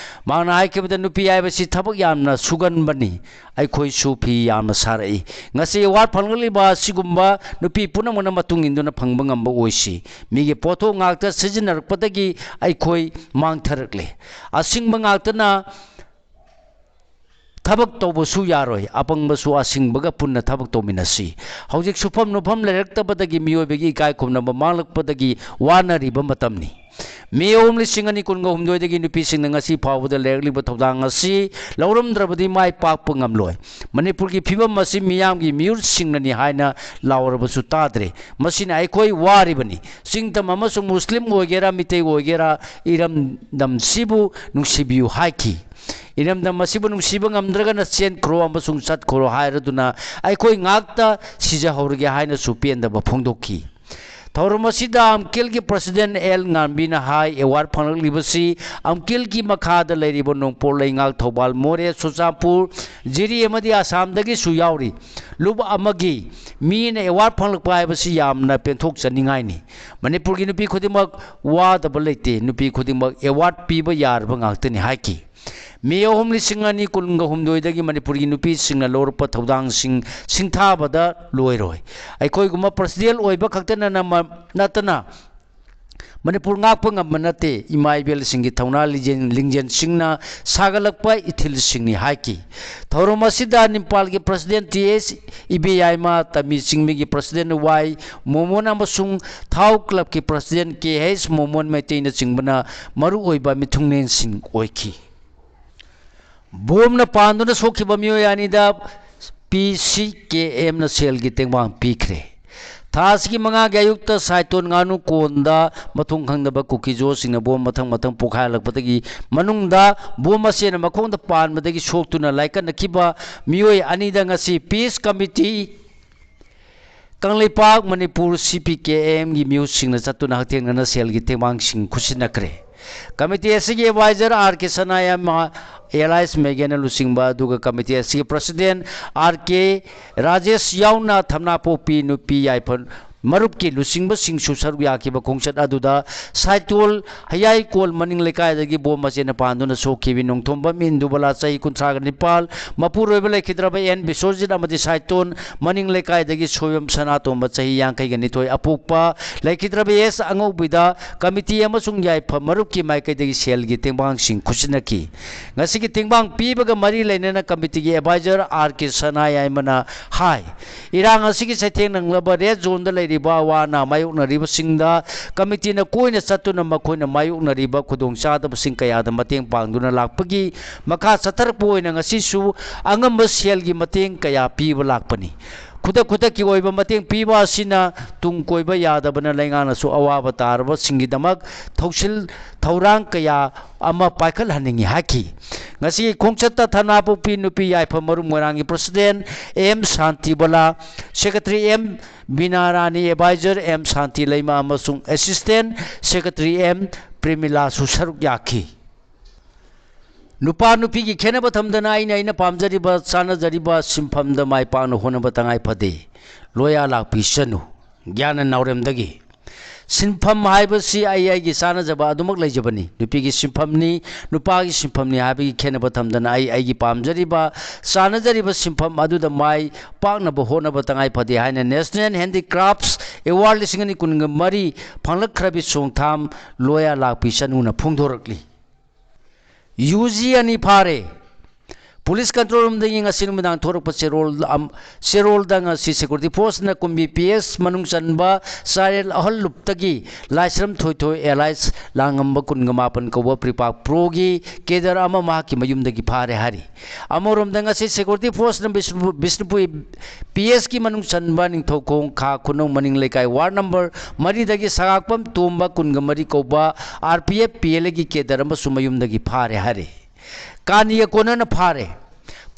ꯃꯍꯥꯛꯅ ꯍꯥꯏꯈꯤꯕꯗ, "ꯅꯨꯄꯤ ꯍꯥꯏꯕꯁꯤ ꯊꯕꯛ ꯌꯥꯝꯅ ꯁꯨꯒꯟꯕꯅꯤ꯫ ꯑꯩꯈꯣꯏꯁꯨ ꯐꯤ ꯌꯥꯝꯅ ꯁꯥꯔꯛꯏ꯫ ꯉꯁꯤ award ꯐꯪꯂꯛꯂꯤꯕ ꯑꯁꯤꯒꯨꯝꯕ ꯅꯨꯄꯤ ꯄꯨꯝꯅꯃꯛꯅ ꯃꯇꯨꯡ ꯏꯟꯗꯨꯅ ꯐꯪꯕ ꯉꯝꯕ ꯑꯣꯏꯁꯤ꯫ ꯃꯤꯒꯤ ꯄꯣꯠꯊꯣꯛ ꯉꯥꯛꯇ ꯁꯤꯖꯤꯟꯅꯔꯛꯄꯗꯒꯤ ꯑꯩꯈꯣꯏ ꯃꯥꯡꯊꯔꯛꯂꯦ꯫ ꯑꯁꯤꯡꯕ ꯉꯥꯛꯇꯅ ꯊꯕꯛ ꯇꯧꯕꯁꯨ ꯌꯥꯔꯣꯏ꯫ ꯑꯄꯪꯕꯁꯨ ꯑꯁꯤꯡꯕꯒ ꯄꯨꯟꯅ ꯊꯕꯛ ꯇꯧꯃꯤꯟꯅꯁꯤ꯫ ꯍꯧꯖꯤꯛ ꯁꯨꯐꯝ ꯅꯣꯐꯝ ꯂꯩꯔꯛꯇꯕꯗꯒꯤ ꯃꯤꯑꯣꯏꯕꯒꯤ ꯏꯀꯥꯏ ꯈꯨꯝꯅꯕ ꯃꯥꯡꯂꯛꯄꯗꯒꯤ ꯋꯥꯅꯔꯤꯕ ꯃꯇꯝꯅꯤ꯫ ꯃꯦ ꯑꯍꯨꯝ ꯂꯤꯁꯤꯡ ꯑꯅꯤ ꯀꯨꯟꯒ ꯍꯨꯝꯗꯣꯏꯗꯒꯤ ꯅꯨꯄꯤꯁꯤꯡꯅ ꯉꯁꯤ ꯐꯥꯎꯕꯗ ꯂꯩꯔꯛꯂꯤꯕ ꯊꯧꯗꯥꯡ ꯑꯁꯤ ꯂꯧꯔꯝꯗ꯭ꯔꯕꯗꯤ ꯃꯥꯏ ꯄꯥꯛꯄ ꯉꯝꯂꯣꯏ꯫ ꯃꯅꯤꯄꯨꯔꯒꯤ ꯐꯤꯕꯝ ꯑꯁꯤ ꯃꯤꯌꯥꯝꯒꯤ ꯃꯤꯍꯨꯠꯁꯤꯡꯅꯅꯤ ꯍꯥꯏꯅ ꯂꯥꯎꯔꯕꯁꯨ ꯇꯥꯗ꯭ꯔꯦ꯫ ꯃꯁꯤꯅ ꯑꯩꯈꯣꯏ ꯋꯥꯔꯤꯕꯅꯤ꯫ ꯆꯤꯡꯇꯝ ꯑꯃꯁꯨꯡ ꯃꯨꯁꯂꯤꯝ ꯑꯣꯏꯒꯦꯔꯥ, ꯃꯤꯇꯩ ꯑꯣꯏꯒꯦꯔꯥ, ꯏꯔꯝꯗꯝꯁꯤꯕꯨ ꯅꯨꯡꯁꯤꯕꯤꯌꯨ ꯍꯥꯏꯈꯤ꯫ ꯏꯔꯝꯗꯝ ꯑꯁꯤꯕꯨ ꯅꯨꯡꯁꯤꯕ ꯉꯝꯗ꯭ꯔꯒꯅ ꯆꯦꯟꯈ꯭ꯔꯣ ꯑꯃꯁꯨꯡ ꯆꯠꯈ꯭ꯔꯣ ꯍꯥꯏꯔꯗꯨꯅ ꯑꯩꯈꯣꯏ ꯉꯥꯛꯇ ꯁꯤꯖꯍꯧꯔꯒꯦ ꯍꯥꯏꯅꯁꯨ ꯄꯦꯟꯗꯕ ꯐꯣꯡꯗꯣꯛꯈꯤ꯫ ꯊꯧꯔꯝ ꯑꯁꯤꯗ ꯑꯝꯀꯤꯜꯒꯤ president ꯑꯦꯜ ꯉꯥꯟꯕꯤꯅ ꯍꯥꯏ, award ꯐꯪꯂꯛꯂꯤꯕꯁꯤ ꯑꯝꯀꯤꯜꯒꯤ ꯃꯈꯥꯗ ꯂꯩꯔꯤꯕ ꯅꯣꯡꯄꯣꯛ ꯂꯩꯉꯥꯛ, ꯊꯧꯕꯥꯜ, ꯃꯣꯔꯦ, ꯆꯨꯔꯆꯥꯟꯄꯨꯔ, ꯖꯤꯔꯤ ꯑꯃꯗꯤ ꯑꯁꯥꯝꯗꯒꯤꯁꯨ ꯌꯥꯎꯔꯤ꯫ ꯂꯨꯞ ꯑꯃꯒꯤ ꯃꯤꯅ award ꯐꯪꯂꯛꯄ ꯍꯥꯏꯕꯁꯤ ꯌꯥꯝꯅ ꯄꯦꯟꯊꯣꯛꯆꯅꯤꯡꯉꯥꯏꯅꯤ꯫ ꯃꯅꯤꯄꯨꯔꯒꯤ ꯅꯨꯄꯤ ꯈꯨꯗꯤꯡꯃꯛ ꯋꯥꯗꯕ ꯂꯩꯇꯦ꯫ ꯅꯨꯄꯤ ꯈꯨꯗꯤꯡꯃꯛ award ꯄꯤꯕ ꯌꯥꯔꯕ ꯉꯥꯛꯇꯅꯤ" ꯍꯥꯏꯈꯤ꯫ ꯃꯦ ꯑꯍꯨꯝ ꯂꯤꯁꯤꯡ ꯑꯅꯤ ꯀꯨꯟꯒ ꯍꯨꯝꯗꯣꯏꯗꯒꯤ ꯃꯅꯤꯄꯨꯔꯒꯤ ꯅꯨꯄꯤꯁꯤꯡꯅ ꯂꯧꯔꯛꯄ ꯊꯧꯗꯥꯡꯁꯤꯡ ꯁꯤꯡꯊꯥꯕꯗ ꯂꯣꯏꯔꯣꯏ꯫ ꯑꯩꯈꯣꯏꯒꯨꯝꯕ president ꯑꯣꯏꯕ ꯈꯛꯇꯅ ꯅꯠꯇꯅ ꯃꯅꯤꯄꯨꯔ ꯉꯥꯛꯄ ꯉꯝꯕ ꯅꯠꯇꯦ꯫ ꯏꯃꯥ ꯏꯕꯦꯜꯁꯤꯡꯒꯤ ꯊꯧꯅꯥ ꯂꯤꯡꯖꯦꯜ, ꯂꯤꯡꯖꯦꯜꯁꯤꯡꯅ ꯁꯥꯒꯠꯂꯛꯄ ꯏꯊꯤꯜꯁꯤꯡꯅꯤ ꯍꯥꯏꯈꯤ꯫ ꯊꯧꯔꯝ ꯑꯁꯤꯗ ꯅꯤꯝꯄꯥꯜꯒꯤ president ꯇꯤ ꯑꯦꯁ ꯏꯕꯦꯌꯥꯏꯃ, ꯇꯃꯤ ꯆꯤꯡꯃꯤꯒꯤ president ꯋꯥꯏ ꯃꯣꯃꯣꯟ ꯑꯃꯁꯨꯡ ꯊꯥꯎ club ꯀꯤ president ꯀꯦ ꯑꯩꯆ ꯃꯣꯃꯣꯟ ꯃꯩꯇꯩꯅꯆꯤꯡꯕꯅ ꯃꯔꯨꯑꯣꯏꯕ ꯃꯤꯊꯨꯡꯂꯦꯟꯁꯤꯡ ꯑꯣꯏꯈꯤ꯫ ꯕꯣꯝꯅ ꯄꯥꯟꯗꯨꯅ ꯁꯣꯛꯈꯤꯕ ꯃꯤꯑꯣꯏ ꯑꯅꯤꯗ ꯄꯤ ꯁꯤ ꯀꯦ ꯑꯦꯝꯅ ꯁꯦꯜꯒꯤ ꯇꯦꯡꯕꯥꯡ ꯄꯤꯈ꯭ꯔꯦ꯫ ꯊꯥ ꯑꯁꯤꯒꯤ ꯃꯉꯥꯒꯤ ꯑꯌꯨꯛꯇ ꯁꯥꯏꯇꯣꯟ ꯉꯥꯅꯨ ꯀꯣꯟꯗ ꯃꯊꯣꯡ ꯈꯪꯗꯕ ꯀꯨꯀꯤꯖꯣꯁꯤꯡꯅ ꯕꯣꯝ ꯃꯊꯪ ꯃꯊꯪ ꯄꯣꯈꯥꯏꯍꯜꯂꯛꯄꯗꯒꯤ ꯃꯅꯨꯡꯗ ꯕꯣꯝ ꯃꯁꯦꯟꯅ ꯃꯈꯣꯡꯗ ꯄꯥꯟꯕꯗꯒꯤ ꯁꯣꯛꯇꯨꯅ ꯂꯥꯏꯀꯠꯅꯈꯤꯕ ꯃꯤꯑꯣꯏ ꯑꯅꯤꯗ ꯉꯁꯤ peace committee ꯀꯪꯂꯩꯄꯥꯛ ꯃꯅꯤꯄꯨꯔ ꯁꯤ ꯄꯤ ꯀꯦ ꯑꯦꯝꯒꯤ ꯃꯤꯍꯨꯠꯁꯤꯡꯅ ꯆꯠꯇꯨꯅ ꯍꯛꯊꯦꯡꯅꯅ ꯁꯦꯜꯒꯤ ꯇꯦꯡꯕꯥꯡꯁꯤꯡ ꯈꯨꯠꯁꯤꯟꯅꯈ꯭ꯔꯦ꯫ ꯀꯃꯤꯇꯤ ꯑꯁꯤꯒꯤ ꯑꯦꯗꯚꯥꯏꯖꯔ ꯑꯥꯔ ꯀꯦ ꯁꯅꯥꯌꯥꯏꯃ, ꯑꯦꯂꯥꯏꯁ ꯃꯦꯒꯦꯅ ꯂꯨꯆꯤꯡꯕ, ꯑꯗꯨꯒ ꯀꯃꯤꯇꯤ ꯑꯁꯤꯒꯤ ꯄ꯭ꯔꯁꯤꯗꯦꯟ ꯑꯥꯔ ꯀꯦ ꯔꯥꯖꯦꯁ ꯌꯥꯎꯅ ꯊꯝꯅꯥꯄꯣꯛꯄꯤ ꯅꯨꯄꯤ ꯌꯥꯏꯐ ꯃꯔꯨꯞꯀꯤ ꯂꯨꯆꯤꯡꯕꯁꯤꯡꯁꯨ ꯁꯔꯨꯛ ꯌꯥꯈꯤꯕ ꯈꯣꯡꯆꯠ ꯑꯗꯨꯗ ꯁꯥꯏꯇꯣꯜ ꯍꯌꯥꯏꯀꯣꯜ ꯃꯅꯤꯡ ꯂꯩꯀꯥꯏꯗꯒꯤ ꯕꯣꯝ ꯃꯆꯦꯠꯅ ꯄꯥꯟꯗꯨꯅ ꯁꯣꯛꯈꯤꯕꯤ ꯅꯣꯡꯊꯣꯝꯕꯝ ꯏꯟꯗꯨꯕꯂꯥ, ꯆꯍꯤ ꯀꯨꯟꯊ꯭ꯔꯥꯒ ꯅꯤꯄꯥꯜ, ꯃꯄꯨꯔꯣꯏꯕ ꯂꯩꯈꯤꯗ꯭ꯔꯕ ꯑꯦꯟ ꯕꯤꯁꯣꯔꯖꯤꯠ ꯑꯃꯗꯤ ꯁꯥꯏꯇꯣꯟ ꯃꯅꯤꯡ ꯂꯩꯀꯥꯏꯗꯒꯤ ꯁꯣꯏꯕꯝ ꯁꯅꯥꯇꯣꯝꯕ, ꯆꯍꯤ ꯌꯥꯡꯈꯩꯒ ꯅꯤꯊꯣꯏ, ꯑꯄꯣꯛꯄ, ꯂꯩꯈꯤꯗ꯭ꯔꯕ ꯑꯦꯁ ꯑꯉꯧꯕꯤꯗ ꯀꯃꯤꯇꯤ ꯑꯃꯁꯨꯡ ꯌꯥꯏꯐ ꯃꯔꯨꯞꯀꯤ ꯃꯥꯏꯀꯩꯗꯒꯤ ꯁꯦꯜꯒꯤ ꯇꯦꯡꯕꯥꯡꯁꯤꯡ ꯈꯨꯠꯁꯤꯟꯅꯈꯤ꯫ ꯉꯁꯤꯒꯤ ꯇꯦꯡꯕꯥꯡ ꯄꯤꯕꯒ ꯃꯔꯤ ꯂꯩꯅꯅ ꯀꯃꯤꯇꯤꯒꯤ ꯑꯦꯗꯚꯥꯏꯖꯔ ꯑꯥꯔ ꯀꯦ ꯁꯅꯥꯌꯥꯏꯃꯅ ꯍꯥꯏ, ꯏꯔꯥꯡ ꯑꯁꯤꯒꯤ ꯆꯩꯊꯦꯡ ꯅꯪꯂꯕ ꯔꯦꯗ ꯖꯣꯟꯗ ꯂꯩꯔꯤꯕ ꯑꯋꯥ ꯑꯅꯥ ꯃꯥꯌꯣꯛꯅꯔꯤꯕꯁꯤꯡꯗ ꯀꯃꯤꯇꯤꯅ ꯀꯣꯏꯅ ꯆꯠꯇꯨꯅ ꯃꯈꯣꯏꯅ ꯃꯥꯌꯣꯛꯅꯔꯤꯕ ꯈꯨꯗꯣꯡꯆꯥꯗꯕꯁꯤꯡ ꯀꯌꯥꯗ ꯃꯇꯦꯡ ꯄꯥꯡꯗꯨꯅ ꯂꯥꯛꯄꯒꯤ ꯃꯈꯥ ꯆꯠꯊꯔꯛꯄ ꯑꯣꯏꯅ ꯉꯁꯤꯁꯨ ꯑꯉꯝꯕ ꯁꯦꯜꯒꯤ ꯃꯇꯦꯡ ꯀꯌꯥ ꯄꯤꯕ ꯂꯥꯛꯄꯅꯤ꯫ ꯈꯨꯗꯛ ꯈꯨꯗꯛꯀꯤ ꯑꯣꯏꯕ ꯃꯇꯦꯡ ꯄꯤꯕ ꯑꯁꯤꯅ ꯇꯨꯡ ꯀꯣꯏꯕ ꯌꯥꯗꯕꯅ ꯂꯩꯉꯥꯛꯅꯁꯨ ꯑꯋꯥꯕ ꯇꯥꯔꯕꯁꯤꯡꯒꯤꯗꯃꯛ ꯊꯧꯁꯤꯜ ꯊꯧꯔꯥꯡ ꯀꯌꯥ ꯑꯃ ꯄꯥꯏꯈꯠꯍꯟꯅꯤꯡꯏ ꯍꯥꯏꯈꯤ꯫ ꯉꯁꯤꯒꯤ ꯈꯣꯡꯆꯠꯇ ꯊꯅꯥꯄꯣꯛꯄꯤ ꯅꯨꯄꯤ ꯌꯥꯏꯐ ꯃꯔꯨꯞ ꯃꯣꯏꯔꯥꯡꯒꯤ president M Shantibala, secretary M ꯕꯤꯅꯥ ꯔꯥꯅꯤ, ꯑꯦꯗꯚꯥꯏꯖꯔ ꯑꯦꯝ ꯁꯥꯟꯇꯤ ꯂꯩꯃ ꯑꯃꯁꯨꯡ ꯑꯦꯁꯤꯁꯇꯦꯟ ꯁꯦꯀ꯭ꯔꯦꯇꯔꯤ ꯑꯦꯝ ꯄ꯭ꯔꯦꯃꯤꯂꯥꯁꯨ ꯁꯔꯨꯛ ꯌꯥꯈꯤ꯫ ꯅꯨꯄꯥ ꯅꯨꯄꯤꯒꯤ ꯈꯦꯠꯅꯕ ꯊꯝꯗꯅ ꯑꯩꯅ ꯑꯩꯅ ꯄꯥꯝꯖꯔꯤꯕ, ꯆꯥꯅꯖꯔꯤꯕ ꯁꯤꯟꯐꯝꯗ ꯃꯥꯏ ꯄꯥꯛꯅ ꯍꯣꯠꯅꯕ ꯇꯉꯥꯏ ꯐꯗꯦ꯫ ꯂꯣꯌꯥ ꯂꯥꯛꯄꯤꯁꯅꯨ꯫ ꯒ꯭ꯌꯥꯅ ꯅꯥꯎꯔꯦꯝꯗꯒꯤ꯫ ꯁꯤꯟꯐꯝ ꯍꯥꯏꯕꯁꯤ ꯑꯩ ꯑꯩꯒꯤ ꯆꯥꯅꯖꯕ ꯑꯗꯨꯃꯛ ꯂꯩꯖꯕꯅꯤ꯫ ꯅꯨꯄꯤꯒꯤ ꯁꯤꯟꯐꯝꯅꯤ, ꯅꯨꯄꯥꯒꯤ ꯁꯤꯟꯐꯝꯅꯤ ꯍꯥꯏꯕꯒꯤ ꯈꯦꯠꯅꯕ ꯊꯝꯗꯅ ꯑꯩ ꯑꯩꯒꯤ ꯄꯥꯝꯖꯔꯤꯕ, ꯆꯥꯅꯖꯔꯤꯕ ꯁꯤꯟꯐꯝ ꯑꯗꯨꯗ ꯃꯥꯏ ꯄꯥꯛꯅꯕ ꯍꯣꯠꯅꯕ ꯇꯉꯥꯏ ꯐꯗꯦ ꯍꯥꯏꯅ National Handicrafts Award ꯂꯤꯁꯤꯡ ꯑꯅꯤ ꯀꯨꯟꯒ ꯃꯔꯤ ꯐꯪꯂꯛꯈ꯭ꯔꯕꯤ ꯆꯣꯡꯊꯥꯝ ꯂꯣꯌꯥ ꯂꯥꯛꯄꯤꯁꯅꯨꯅ ꯐꯣꯡꯗꯣꯔꯛꯂꯤ꯫ ꯌꯨ ꯖꯤ ꯑꯅꯤ ꯐꯥꯔꯦ꯫ ꯄꯨꯂꯤꯁ ꯀꯟꯇ꯭ꯔꯣꯜ ꯔꯨꯝꯗꯒꯤ ꯉꯁꯤ ꯅꯨꯃꯤꯗꯥꯡ ꯊꯣꯔꯛꯄ ꯆꯦꯔꯣꯜ ꯑꯝ-, ꯆꯦꯔꯣꯜꯗ ꯉꯁꯤ ꯁꯦꯀ꯭ꯌꯨꯔꯤꯇꯤ ꯐꯣꯔꯁꯅ ꯀꯨꯝꯕꯤ ꯄꯤ ꯑꯦꯁ ꯃꯅꯨꯡ ꯆꯟꯕ ꯆꯥꯔꯦꯜ ꯑꯍꯜ ꯂꯨꯞꯇꯒꯤ ꯂꯥꯏꯁ꯭ꯔꯝ ꯊꯣꯏꯊꯣꯏ ꯑꯦꯂꯥꯏꯁ ꯂꯥꯡꯉꯝꯕ ꯀꯨꯟꯒ ꯃꯥꯄꯟ ꯀꯧꯕ ꯄ꯭ꯔꯤꯄꯥꯛ ꯄ꯭ꯔꯣꯒꯤ ꯀꯦꯗꯔ ꯑꯃ ꯃꯍꯥꯛꯀꯤ ꯃꯌꯨꯝꯗꯒꯤ ꯐꯥꯔꯦ ꯍꯥꯏꯔꯤ꯫ ꯑꯃꯔꯣꯝꯗ ꯉꯁꯤ ꯁꯦꯀ꯭ꯌꯨꯔꯤꯇꯤ ꯐꯣꯔꯁꯅ ꯕꯤꯁꯅꯨꯄꯨ-, ꯕꯤꯁꯅꯨꯄꯨꯔ ꯄꯤ ꯑꯦꯁꯀꯤ ꯃꯅꯨꯡ ꯆꯟꯕ ꯅꯤꯡꯊꯧꯈꯣꯡ ꯈꯥ ꯈꯨꯅꯧ ꯃꯅꯤꯡ ꯂꯩꯀꯥꯏ ꯋꯥꯔꯗ ꯅꯝꯕꯔ ꯃꯔꯤꯗꯒꯤ ꯁꯉꯥꯛꯄꯝ ꯇꯣꯝꯕ ꯀꯨꯟꯒ ꯃꯔꯤ ꯀꯧꯕ R P F P L ꯑꯦꯒꯤ ꯀꯦꯗꯔ ꯑꯃꯁꯨ ꯃꯌꯨꯝꯗꯒꯤ ꯐꯥꯔꯦ ꯍꯥꯏꯔꯤ꯫ ꯀꯥꯅꯤꯒ ꯀꯣꯟꯅꯅ ꯐꯥꯔꯦ꯫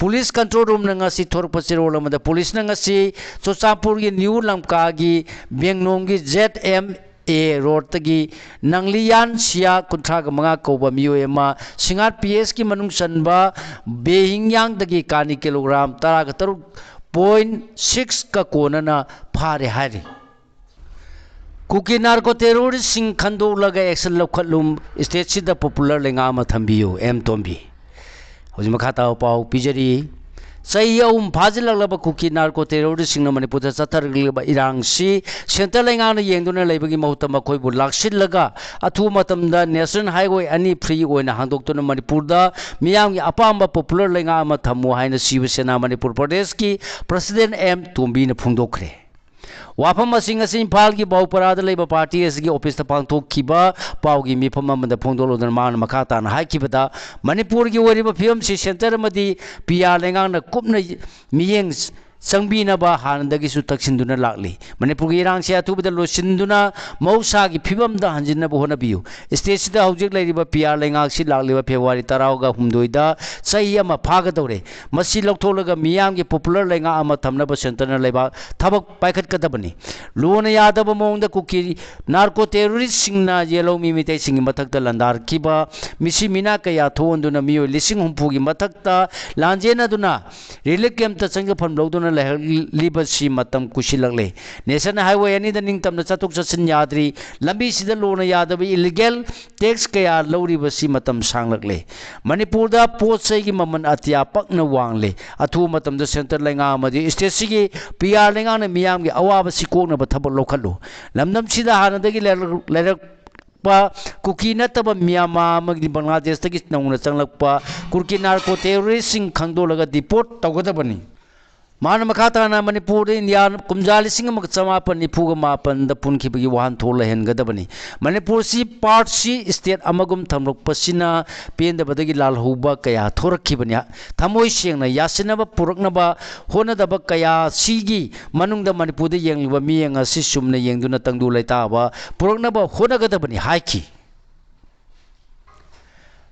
Police Control Roomꯅ ꯉꯁꯤ ꯊꯣꯔꯛꯄ ꯆꯦꯔꯣꯜ ꯑꯃꯗ policeꯅ ꯉꯁꯤ ꯆꯨꯔꯆꯥꯟꯄꯨꯔꯒꯤ ꯅ꯭ꯌꯨ ꯂꯝꯀꯥꯒꯤ ꯕꯦꯡꯅꯣꯝꯒꯤ ꯖꯦꯠ ꯑꯦꯝ ꯑꯦ ꯔꯣꯗꯇꯒꯤ ꯅꯪꯂꯤꯌꯥꯟ ꯁꯤꯌꯥ ꯀꯨꯟꯊ꯭ꯔꯥꯒ ꯃꯉꯥ ꯀꯧꯕ ꯃꯤꯑꯣꯏ ꯑꯃ ꯁꯤꯡꯍꯥꯠ ꯄꯤ ꯑꯦꯁꯀꯤ ꯃꯅꯨꯡ ꯆꯟꯕ ꯕꯦꯍꯤꯡꯌꯥꯡꯗꯒꯤ ꯀꯥꯅꯤ ꯀꯤꯂꯣꯒ꯭ꯔꯥꯝ ꯇꯔꯥꯒ ꯇꯔꯨꯛ point six ꯀ ꯀꯣꯟꯅꯅ ꯐꯥꯔꯦ ꯍꯥꯏꯔꯤ꯫ ꯀꯨꯀꯤ narco terroristꯁꯤꯡ ꯈꯟꯗꯣꯛꯂꯒ action ꯂꯧꯈꯠꯂꯨ, stateꯁꯤꯗ popular ꯂꯩꯉꯥꯛ ꯑꯃ ꯊꯝꯕꯤꯌꯨ, ꯑꯦꯝ ꯇꯣꯝꯕꯤ꯫ ꯍꯧꯖꯤꯛ ꯃꯈꯥ ꯇꯥꯕ ꯄꯥꯎ ꯄꯤꯖꯔꯤ꯫ ꯆꯍꯤ ꯑꯍꯨꯝ ꯐꯥꯖꯤꯜꯂꯛꯂꯕ ꯀꯨꯀꯤ narco terroristꯁꯤꯡꯅ ꯃꯅꯤꯄꯨꯔꯗ ꯆꯠꯊꯔꯛꯂꯤꯕ ꯏꯔꯥꯡꯁꯤ centre ꯂꯩꯉꯥꯛꯅ ꯌꯦꯡꯗꯨꯅ ꯂꯩꯕꯒꯤ ꯃꯍꯨꯠꯇ ꯃꯈꯣꯏꯕꯨ ꯂꯥꯛꯁꯤꯜꯂꯒ ꯑꯊꯨꯕ ꯃꯇꯝꯗ National Highway ꯑꯅꯤ free ꯑꯣꯏꯅ ꯍꯥꯡꯗꯣꯛꯇꯨꯅ ꯃꯅꯤꯄꯨꯔꯗ ꯃꯤꯌꯥꯝꯒꯤ ꯑꯄꯥꯝꯕ popular ꯂꯩꯉꯥꯛ ꯑꯃ ꯊꯝꯃꯨ ꯍꯥꯏꯅ ꯁꯤꯕ ꯁꯦꯅꯥ ꯃꯅꯤꯄꯨꯔ ꯄ꯭ꯔꯗꯦꯁꯀꯤ president ꯑꯦꯝ ꯇꯣꯝꯕꯤꯅ ꯐꯣꯡꯗꯣꯛꯈ꯭ꯔꯦ꯫ ꯋꯥꯐꯝ ꯑꯁꯤ ꯉꯁꯤ ꯏꯝꯐꯥꯜꯒꯤ ꯕꯥꯎꯄꯔꯥꯗ ꯂꯩꯕ party ꯑꯁꯤꯒꯤ officeꯇ ꯄꯥꯡꯊꯣꯛꯈꯤꯕ ꯄꯥꯎꯒꯤ ꯃꯤꯐꯝ ꯑꯃꯗ ꯐꯣꯡꯗꯣꯛꯂꯗꯨꯅ ꯃꯥꯅ ꯃꯈꯥ ꯇꯥꯅ ꯍꯥꯏꯈꯤꯕꯗ, ꯃꯅꯤꯄꯨꯔꯒꯤ ꯑꯣꯏꯔꯤꯕ ꯐꯤꯕꯝꯁꯤ centre ꯑꯃꯗꯤ ꯄꯤ ꯑꯥꯔ ꯂꯩꯉꯥꯛꯅ ꯀꯨꯞꯅ ꯃꯤꯠꯌꯦꯡ ꯆꯪꯕꯤꯅꯕ ꯍꯥꯟꯅꯗꯒꯤꯁꯨ ꯇꯛꯁꯤꯟꯗꯨꯅ ꯂꯥꯛꯂꯤ꯫ ꯃꯅꯤꯄꯨꯔꯒꯤ ꯏꯔꯥꯡꯁꯤ ꯑꯊꯨꯕꯗ ꯂꯣꯏꯁꯤꯟꯗꯨꯅ ꯃꯍꯧꯁꯥꯒꯤ ꯐꯤꯕꯝꯗ ꯍꯟꯖꯤꯟꯅꯕ ꯍꯣꯠꯅꯕꯤꯌꯨ꯫ Stateꯁꯤꯗ ꯍꯧꯖꯤꯛ ꯂꯩꯔꯤꯕ ꯄꯤ ꯑꯥꯔ ꯂꯩꯉꯥꯛꯁꯤ ꯂꯥꯛꯂꯤꯕ February ꯇꯔꯥꯒ ꯍꯨꯝꯗꯣꯏꯗ ꯆꯍꯤ ꯑꯃ ꯐꯥꯒꯗꯧꯔꯦ꯫ ꯃꯁꯤ ꯂꯧꯊꯣꯛꯂꯒ ꯃꯤꯌꯥꯝꯒꯤ popular ꯂꯩꯉꯥꯛ ꯑꯃ ꯊꯝꯅꯕ centreꯅ ꯂꯩꯕꯥꯛ ꯊꯕꯛ ꯄꯥꯏꯈꯠꯀꯗꯕꯅꯤ꯫ ꯂꯨꯅ ꯌꯥꯗꯕ ꯃꯑꯣꯡꯗ ꯀꯨꯀꯤ narco terroristꯁꯤꯡꯅ ꯌꯦꯜꯍꯧꯃꯤ ꯃꯤꯇꯩꯁꯤꯡꯒꯤ ꯃꯊꯛꯇ ꯂꯥꯟꯗꯥꯔꯛꯈꯤꯕ ꯃꯤꯁꯤ ꯃꯤꯅꯥ ꯀꯌꯥ ꯊꯣꯛꯍꯟꯗꯨꯅ ꯃꯤꯑꯣꯏ ꯂꯤꯁꯤꯡ ꯍꯨꯝꯐꯨꯒꯤ ꯃꯊꯛꯇ ꯂꯥꯟꯖꯦꯟꯅꯗꯨꯅ relief campꯇ ꯆꯪꯖꯐꯝ ꯂꯧꯗꯨꯅ ꯂꯩꯍꯜꯂꯤꯕꯁꯤ ꯃꯇꯝ ꯀꯨꯏꯁꯤꯜꯂꯛꯂꯦ꯫ National Highway ꯑꯅꯤꯗ ꯅꯤꯡꯇꯝꯅ ꯆꯠꯊꯣꯛ ꯆꯠꯁꯤꯟ ꯌꯥꯗ꯭ꯔꯤ꯫ ꯂꯝꯕꯤꯁꯤꯗ ꯂꯨꯅ ꯌꯥꯗꯕ illegal tax ꯀꯌꯥ ꯂꯧꯔꯤꯕꯁꯤ ꯃꯇꯝ ꯁꯥꯡꯂꯛꯂꯦ꯫ ꯃꯅꯤꯄꯨꯔꯗ ꯄꯣꯠ ꯆꯩꯒꯤ ꯃꯃꯜ ꯑꯇꯤꯌꯥ ꯄꯛꯅ ꯋꯥꯡꯂꯦ꯫ ꯑꯊꯨꯕ ꯃꯇꯝꯗ centre ꯂꯩꯉꯥꯛ ꯑꯃꯗꯤ stateꯁꯤꯒꯤ ꯄꯤ ꯑꯥꯔ ꯂꯩꯉꯥꯛꯅ ꯃꯤꯌꯥꯝꯒꯤ ꯑꯋꯥꯕꯁꯤ ꯀꯣꯛꯅꯕ ꯊꯕꯛ ꯂꯧꯈꯠꯂꯨ꯫ ꯂꯝꯗꯝꯁꯤꯗ ꯍꯥꯟꯅꯗꯒꯤ ꯂꯩꯔꯛ-, ꯂꯩꯔꯛꯄ ꯀꯨꯀꯤ ꯅꯠꯇꯕ ꯃ꯭ꯌꯥꯟꯃꯥꯔ ꯑꯃꯗꯤ ꯕꯪꯒ꯭ꯂꯥꯗꯦꯁꯇꯒꯤ ꯅꯧꯅ ꯆꯪꯂꯛꯄ ꯀꯨꯀꯤ narco terroristꯁꯤꯡ ꯈꯪꯗꯣꯛꯂꯒ deport ꯇꯧꯒꯗꯕꯅꯤ꯫ ꯃꯥꯅ ꯃꯈꯥ ꯇꯥꯅ ꯃꯅꯤꯄꯨꯔꯗ ꯏꯟꯗꯤꯌꯥ ꯀꯨꯝꯖꯥ ꯂꯤꯁꯤꯡ ꯑꯃꯒ ꯆꯃꯥꯄꯟ ꯅꯤꯐꯨꯒ ꯃꯥꯄꯟꯗ ꯄꯨꯟꯈꯤꯕꯒꯤ ꯋꯥꯍꯟꯊꯣꯛ ꯂꯩꯍꯟꯒꯗꯕꯅꯤ꯫ ꯃꯅꯤꯄꯨꯔꯁꯤ part C state ꯑꯃꯒꯨꯝ ꯊꯝꯂꯛꯄꯁꯤꯅ ꯄꯦꯟꯗꯕꯗꯒꯤ ꯂꯥꯜꯍꯧꯕ ꯀꯌꯥ ꯊꯣꯔꯛꯈꯤꯕꯅꯤ꯫ ꯊꯃꯣꯏ ꯁꯦꯡꯅ ꯌꯥꯁꯤꯟꯅꯕ ꯄꯨꯔꯛꯅꯕ ꯍꯣꯠꯅꯗꯕ ꯀꯌꯥ ꯁꯤꯒꯤ ꯃꯅꯨꯡꯗ ꯃꯅꯤꯄꯨꯔꯗ ꯌꯦꯡꯂꯤꯕ ꯃꯤꯠꯌꯦꯡ ꯑꯁꯤ ꯆꯨꯝꯅ ꯌꯦꯡꯗꯨꯅ ꯇꯪꯗꯨ ꯂꯩꯇꯥꯕ ꯄꯨꯔꯛꯅꯕ ꯍꯣꯠꯅꯒꯗꯕꯅꯤ ꯍꯥꯏꯈꯤ꯫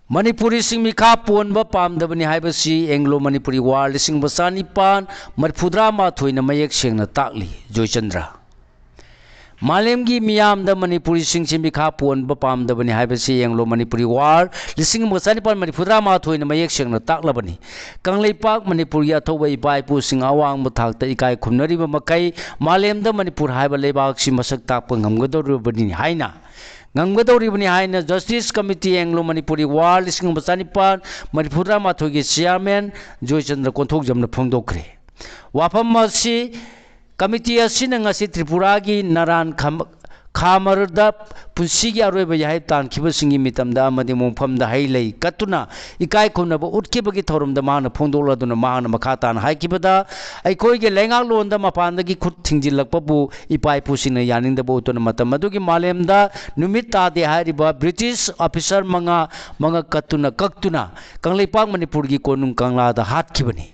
ꯃꯅꯤꯄꯨꯔꯤꯁꯤꯡ ꯃꯤꯈꯥ ꯄꯣꯟꯕ ꯄꯥꯝꯗꯕꯅꯤ ꯍꯥꯏꯕꯁꯤ ꯑꯦꯡꯒ꯭ꯂꯣ ꯃꯅꯤꯄꯨꯔꯤ ꯋꯥꯔ ꯂꯤꯁꯤꯡ ꯑꯃ ꯆꯥꯅꯤꯄꯥꯟ ꯃꯔꯤꯐꯨꯇꯔꯥ ꯃꯥꯊꯣꯏꯅ ꯃꯌꯦꯛ ꯁꯦꯡꯅ ꯇꯥꯛꯂꯤ꯫ ꯖꯣꯏꯆꯟꯗ꯭ꯔ꯫ ꯃꯥꯂꯦꯝꯒꯤ ꯃꯤꯌꯥꯝꯗ ꯃꯅꯤꯄꯨꯔꯤꯁꯤꯡꯁꯤ ꯃꯤꯈꯥ ꯄꯣꯟꯕ ꯄꯥꯝꯗꯕꯅꯤ ꯍꯥꯏꯕꯁꯤ ꯑꯦꯡꯒ꯭ꯂꯣ ꯃꯅꯤꯄꯨꯔꯤ ꯋꯥꯔ ꯂꯤꯁꯤꯡ ꯑꯃꯒ ꯆꯥꯅꯤꯄꯥꯟ ꯃꯔꯤꯐꯨꯇꯔꯥ ꯃꯥꯊꯣꯏꯅ ꯃꯌꯦꯛ ꯁꯦꯡꯅ ꯇꯥꯛꯂꯕꯅꯤ꯫ ꯀꯪꯂꯩꯄꯥꯛ ꯃꯅꯤꯄꯨꯔꯒꯤ ꯑꯊꯧꯕ ꯏꯄꯥ ꯏꯄꯨꯁꯤꯡ ꯑꯋꯥꯡꯕ ꯊꯥꯛꯇ ꯏꯀꯥꯏ ꯈꯨꯝꯅꯔꯤꯕ ꯃꯈꯩ ꯃꯥꯂꯦꯝꯗ ꯃꯅꯤꯄꯨꯔ ꯍꯥꯏꯕ ꯂꯩꯕꯥꯛꯁꯤ ꯃꯁꯛ ꯇꯥꯛꯄ ꯉꯝꯒꯗꯧꯔꯤꯕꯅꯤ ꯍꯥꯏꯅ ꯉꯝꯒꯗꯧꯔꯤꯕꯅꯤ ꯍꯥꯏꯅ Justice Committee Anglo Manipuri War ꯂꯤꯁꯤꯡ ꯑꯃ ꯆꯥꯅꯤꯄꯥꯟ ꯃꯔꯤꯐꯨꯇꯔꯥ ꯃꯥꯊꯣꯏꯒꯤ chairman ꯖꯣꯏꯆꯟꯗ꯭ꯔ ꯀꯣꯟꯊꯧꯖꯝꯅ ꯐꯣꯡꯗꯣꯛꯈ꯭ꯔꯦ꯫ ꯋꯥꯐꯝ ꯑꯁꯤ committee ꯑꯁꯤꯅ ꯉꯁꯤ ꯇ꯭ꯔꯤꯄꯨꯔꯥꯒꯤ ꯅꯔꯥꯟ ꯈꯝ-, ꯈꯥꯃꯔꯗ ꯄꯨꯟꯁꯤꯒꯤ ꯑꯔꯣꯏꯕ ꯌꯥꯍꯩ ꯇꯥꯟꯈꯤꯕꯁꯤꯡꯒꯤ ꯃꯤꯇꯝꯗ ꯑꯃꯗꯤ ꯃꯣꯡꯐꯝꯗ ꯍꯩ ꯂꯩ ꯀꯠꯇꯨꯅ ꯏꯀꯥꯏ ꯈꯨꯝꯅꯕ ꯎꯠꯈꯤꯕꯒꯤ ꯊꯧꯔꯝꯗ ꯃꯍꯥꯛꯅ ꯐꯣꯡꯗꯣꯛꯂꯗꯨꯅ ꯃꯍꯥꯛꯅ ꯃꯈꯥ ꯇꯥꯅ ꯍꯥꯏꯈꯤꯕꯗ, ꯑꯩꯈꯣꯏꯒꯤ ꯂꯩꯉꯥꯛꯂꯣꯟꯗ ꯃꯄꯥꯟꯗꯒꯤ ꯈꯨꯠ ꯊꯤꯡꯖꯤꯜꯂꯛꯄꯕꯨ ꯏꯄꯥ ꯏꯄꯨꯁꯤꯡꯅ ꯌꯥꯅꯤꯡꯗꯕ ꯎꯠꯇꯨꯅ ꯃꯇꯝ ꯑꯗꯨꯒꯤ ꯃꯥꯂꯦꯝꯗ ꯅꯨꯃꯤꯠ ꯇꯥꯗꯦ ꯍꯥꯏꯔꯤꯕ British officer ꯃꯉꯥ ꯃꯉꯛ ꯀꯠꯇꯨꯅ, ꯀꯛꯇꯨꯅ ꯀꯪꯂꯩꯄꯥꯛ ꯃꯅꯤꯄꯨꯔꯒꯤ ꯀꯣꯅꯨꯡ ꯀꯪꯂꯥꯗ ꯍꯥꯠꯈꯤꯕꯅꯤ꯫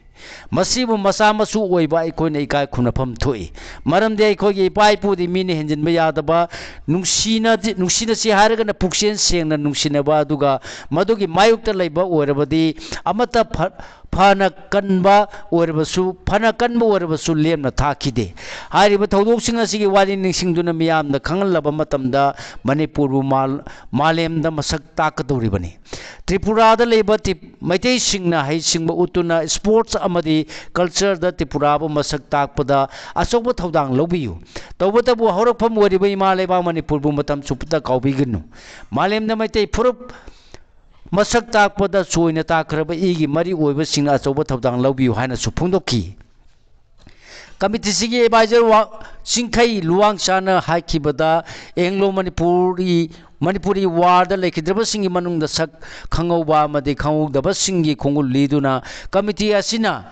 ꯃꯁꯤꯕꯨ ꯃꯆꯥ ꯃꯁꯨ ꯑꯣꯏꯕ ꯑꯩꯈꯣꯏꯅ ꯏꯀꯥꯏ ꯈꯨꯝꯅꯐꯝ ꯊꯣꯛꯏ꯫ ꯃꯔꯝꯗꯤ ꯑꯩꯈꯣꯏꯒꯤ ꯏꯄꯥ ꯏꯄꯨꯗꯤ ꯃꯤꯅ ꯍꯦꯟꯖꯤꯟꯕ ꯌꯥꯗꯕ, ꯅꯨꯡꯁꯤꯅ-, ꯅꯨꯡꯁꯤꯅꯁꯤ ꯍꯥꯏꯔꯒꯅ ꯄꯨꯛꯆꯦꯜ ꯁꯦꯡꯅ ꯅꯨꯡꯁꯤꯅꯕ, ꯑꯗꯨꯒ ꯃꯗꯨꯒꯤ ꯃꯥꯌꯣꯛꯇ ꯂꯩꯕ ꯑꯣꯏꯔꯕꯗꯤ ꯑꯃꯠꯇ ꯐ-, ꯐꯅ ꯀꯟꯕ ꯑꯣꯏꯔꯕꯁꯨ, ꯐꯅ ꯀꯟꯕ ꯑꯣꯏꯔꯕꯁꯨ ꯂꯦꯝꯅ ꯊꯥꯈꯤꯗꯦ꯫ ꯍꯥꯏꯔꯤꯕ ꯊꯧꯗꯣꯛꯁꯤꯡ ꯑꯁꯤꯒꯤ ꯋꯥꯔꯤ ꯅꯤꯡꯁꯤꯡꯗꯨꯅ ꯃꯤꯌꯥꯝꯗ ꯈꯪꯍꯜꯂꯕ ꯃꯇꯝꯗ ꯃꯅꯤꯄꯨꯔꯕꯨ ꯃꯥ-, ꯃꯥꯂꯦꯝꯗ ꯃꯁꯛ ꯇꯥꯛꯀꯗꯧꯔꯤꯕꯅꯤ꯫ ꯇ꯭ꯔꯤꯄꯨꯔꯥꯗ ꯂꯩꯕ ꯇꯤ-, ꯃꯩꯇꯩꯁꯤꯡꯅ ꯍꯩꯁꯤꯡꯕ ꯎꯠꯇꯨꯅ sports ꯑꯃꯗꯤ cultureꯗ ꯇ꯭ꯔꯤꯄꯨꯔꯥꯕꯨ ꯃꯁꯛ ꯇꯥꯛꯄꯗ ꯑꯆꯧꯕ ꯊꯧꯗꯥꯡ ꯂꯧꯕꯤꯌꯨ꯫ ꯇꯧꯕꯇꯕꯨ ꯍꯧꯔꯛꯐꯝ ꯑꯣꯏꯔꯤꯕ ꯏꯃꯥ ꯂꯩꯕꯥꯛ ꯃꯅꯤꯄꯨꯔꯕꯨ ꯃꯇꯝ ꯆꯨꯞꯄꯗ ꯀꯥꯎꯕꯤꯒꯅꯨ꯫ ꯃꯥꯂꯦꯝꯗ ꯃꯩꯇꯩ ꯐꯨꯔꯨꯞ ꯃꯁꯛ ꯇꯥꯛꯄꯗ ꯆꯣꯏꯅ ꯇꯥꯈ꯭ꯔꯕ ꯏꯒꯤ ꯃꯔꯤ ꯑꯣꯏꯕꯁꯤꯡꯅ ꯑꯆꯧꯕ ꯊꯧꯗꯥꯡ ꯂꯧꯕꯤꯌꯨ ꯍꯥꯏꯅꯁꯨ ꯐꯣꯡꯗꯣꯛꯈꯤ꯫ Committeeꯁꯤꯒꯤ advisor ꯋꯥ-, ꯆꯤꯡꯈꯩ ꯂꯨꯋꯥꯡꯆꯥꯅ ꯍꯥꯏꯈꯤꯕꯗ, ꯑꯦꯡꯒ꯭ꯂꯣ ꯃꯅꯤꯄꯨꯔꯤ, ꯃꯅꯤꯄꯨꯔꯤ warꯗ ꯂꯩꯈꯤꯗ꯭ꯔꯕꯁꯤꯡꯒꯤ ꯃꯅꯨꯡꯗ ꯁꯛ ꯈꯪꯍꯧꯕ ꯑꯃꯗꯤ ꯈꯪꯍꯧꯗꯕꯁꯤꯡꯒꯤ ꯈꯣꯡꯒꯨꯜ ꯂꯤꯗꯨꯅ committee ꯑꯁꯤꯅ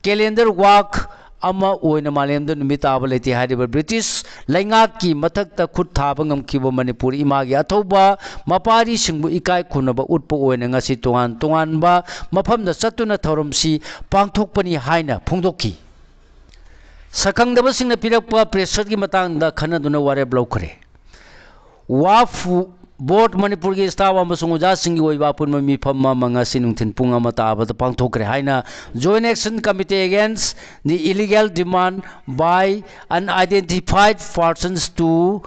calendar walk ꯑꯃ ꯑꯣꯏꯅ ꯃꯥꯂꯦꯝꯗ ꯅꯨꯃꯤꯠ ꯇꯥꯕ ꯂꯩꯇꯦ ꯍꯥꯏꯔꯤꯕ British ꯂꯩꯉꯥꯛꯀꯤ ꯃꯊꯛꯇ ꯈꯨꯠ ꯊꯥꯕ ꯉꯝꯈꯤꯕ ꯃꯅꯤꯄꯨꯔ ꯏꯃꯥꯒꯤ ꯑꯊꯧꯕ ꯃꯄꯥꯔꯤꯁꯤꯡꯕꯨ ꯏꯀꯥꯏ ꯈꯨꯝꯅꯕ ꯎꯠꯄ ꯑꯣꯏꯅ ꯉꯁꯤ ꯇꯣꯉꯥꯟ ꯇꯣꯉꯥꯟꯕ ꯃꯐꯝꯗ ꯆꯠꯇꯨꯅ ꯊꯧꯔꯝꯁꯤ ꯄꯥꯡꯊꯣꯛꯄꯅꯤ ꯍꯥꯏꯅ ꯐꯣꯡꯗꯣꯛꯈꯤ꯫ ꯁꯛꯈꯪꯗꯕꯁꯤꯡꯅ ꯄꯤꯔꯛꯄ pressureꯒꯤ ꯃꯇꯥꯡꯗ ꯈꯟꯅꯗꯨꯅ ꯋꯥꯔꯦꯞ ꯂꯧꯈ꯭ꯔꯦ꯫ ꯋꯥꯐꯨ-, ꯕꯣꯔꯗ, ꯃꯅꯤꯄꯨꯔꯒꯤ ꯁ꯭ꯇꯥꯐ ꯑꯃꯁꯨꯡ ꯑꯣꯖꯥꯁꯤꯡꯒꯤ ꯑꯣꯏꯕ ꯑꯄꯨꯟꯕ ꯃꯤꯐꯝ ꯑꯃ ꯉꯁꯤ ꯅꯨꯡꯊꯤꯜ ꯄꯨꯡ ꯑꯃ ꯇꯥꯕꯗ ꯄꯥꯡꯊꯣꯛꯈ꯭ꯔꯦ ꯍꯥꯏꯅ Joint Action Committee Against the Illegal Demand by Unidentified Persons to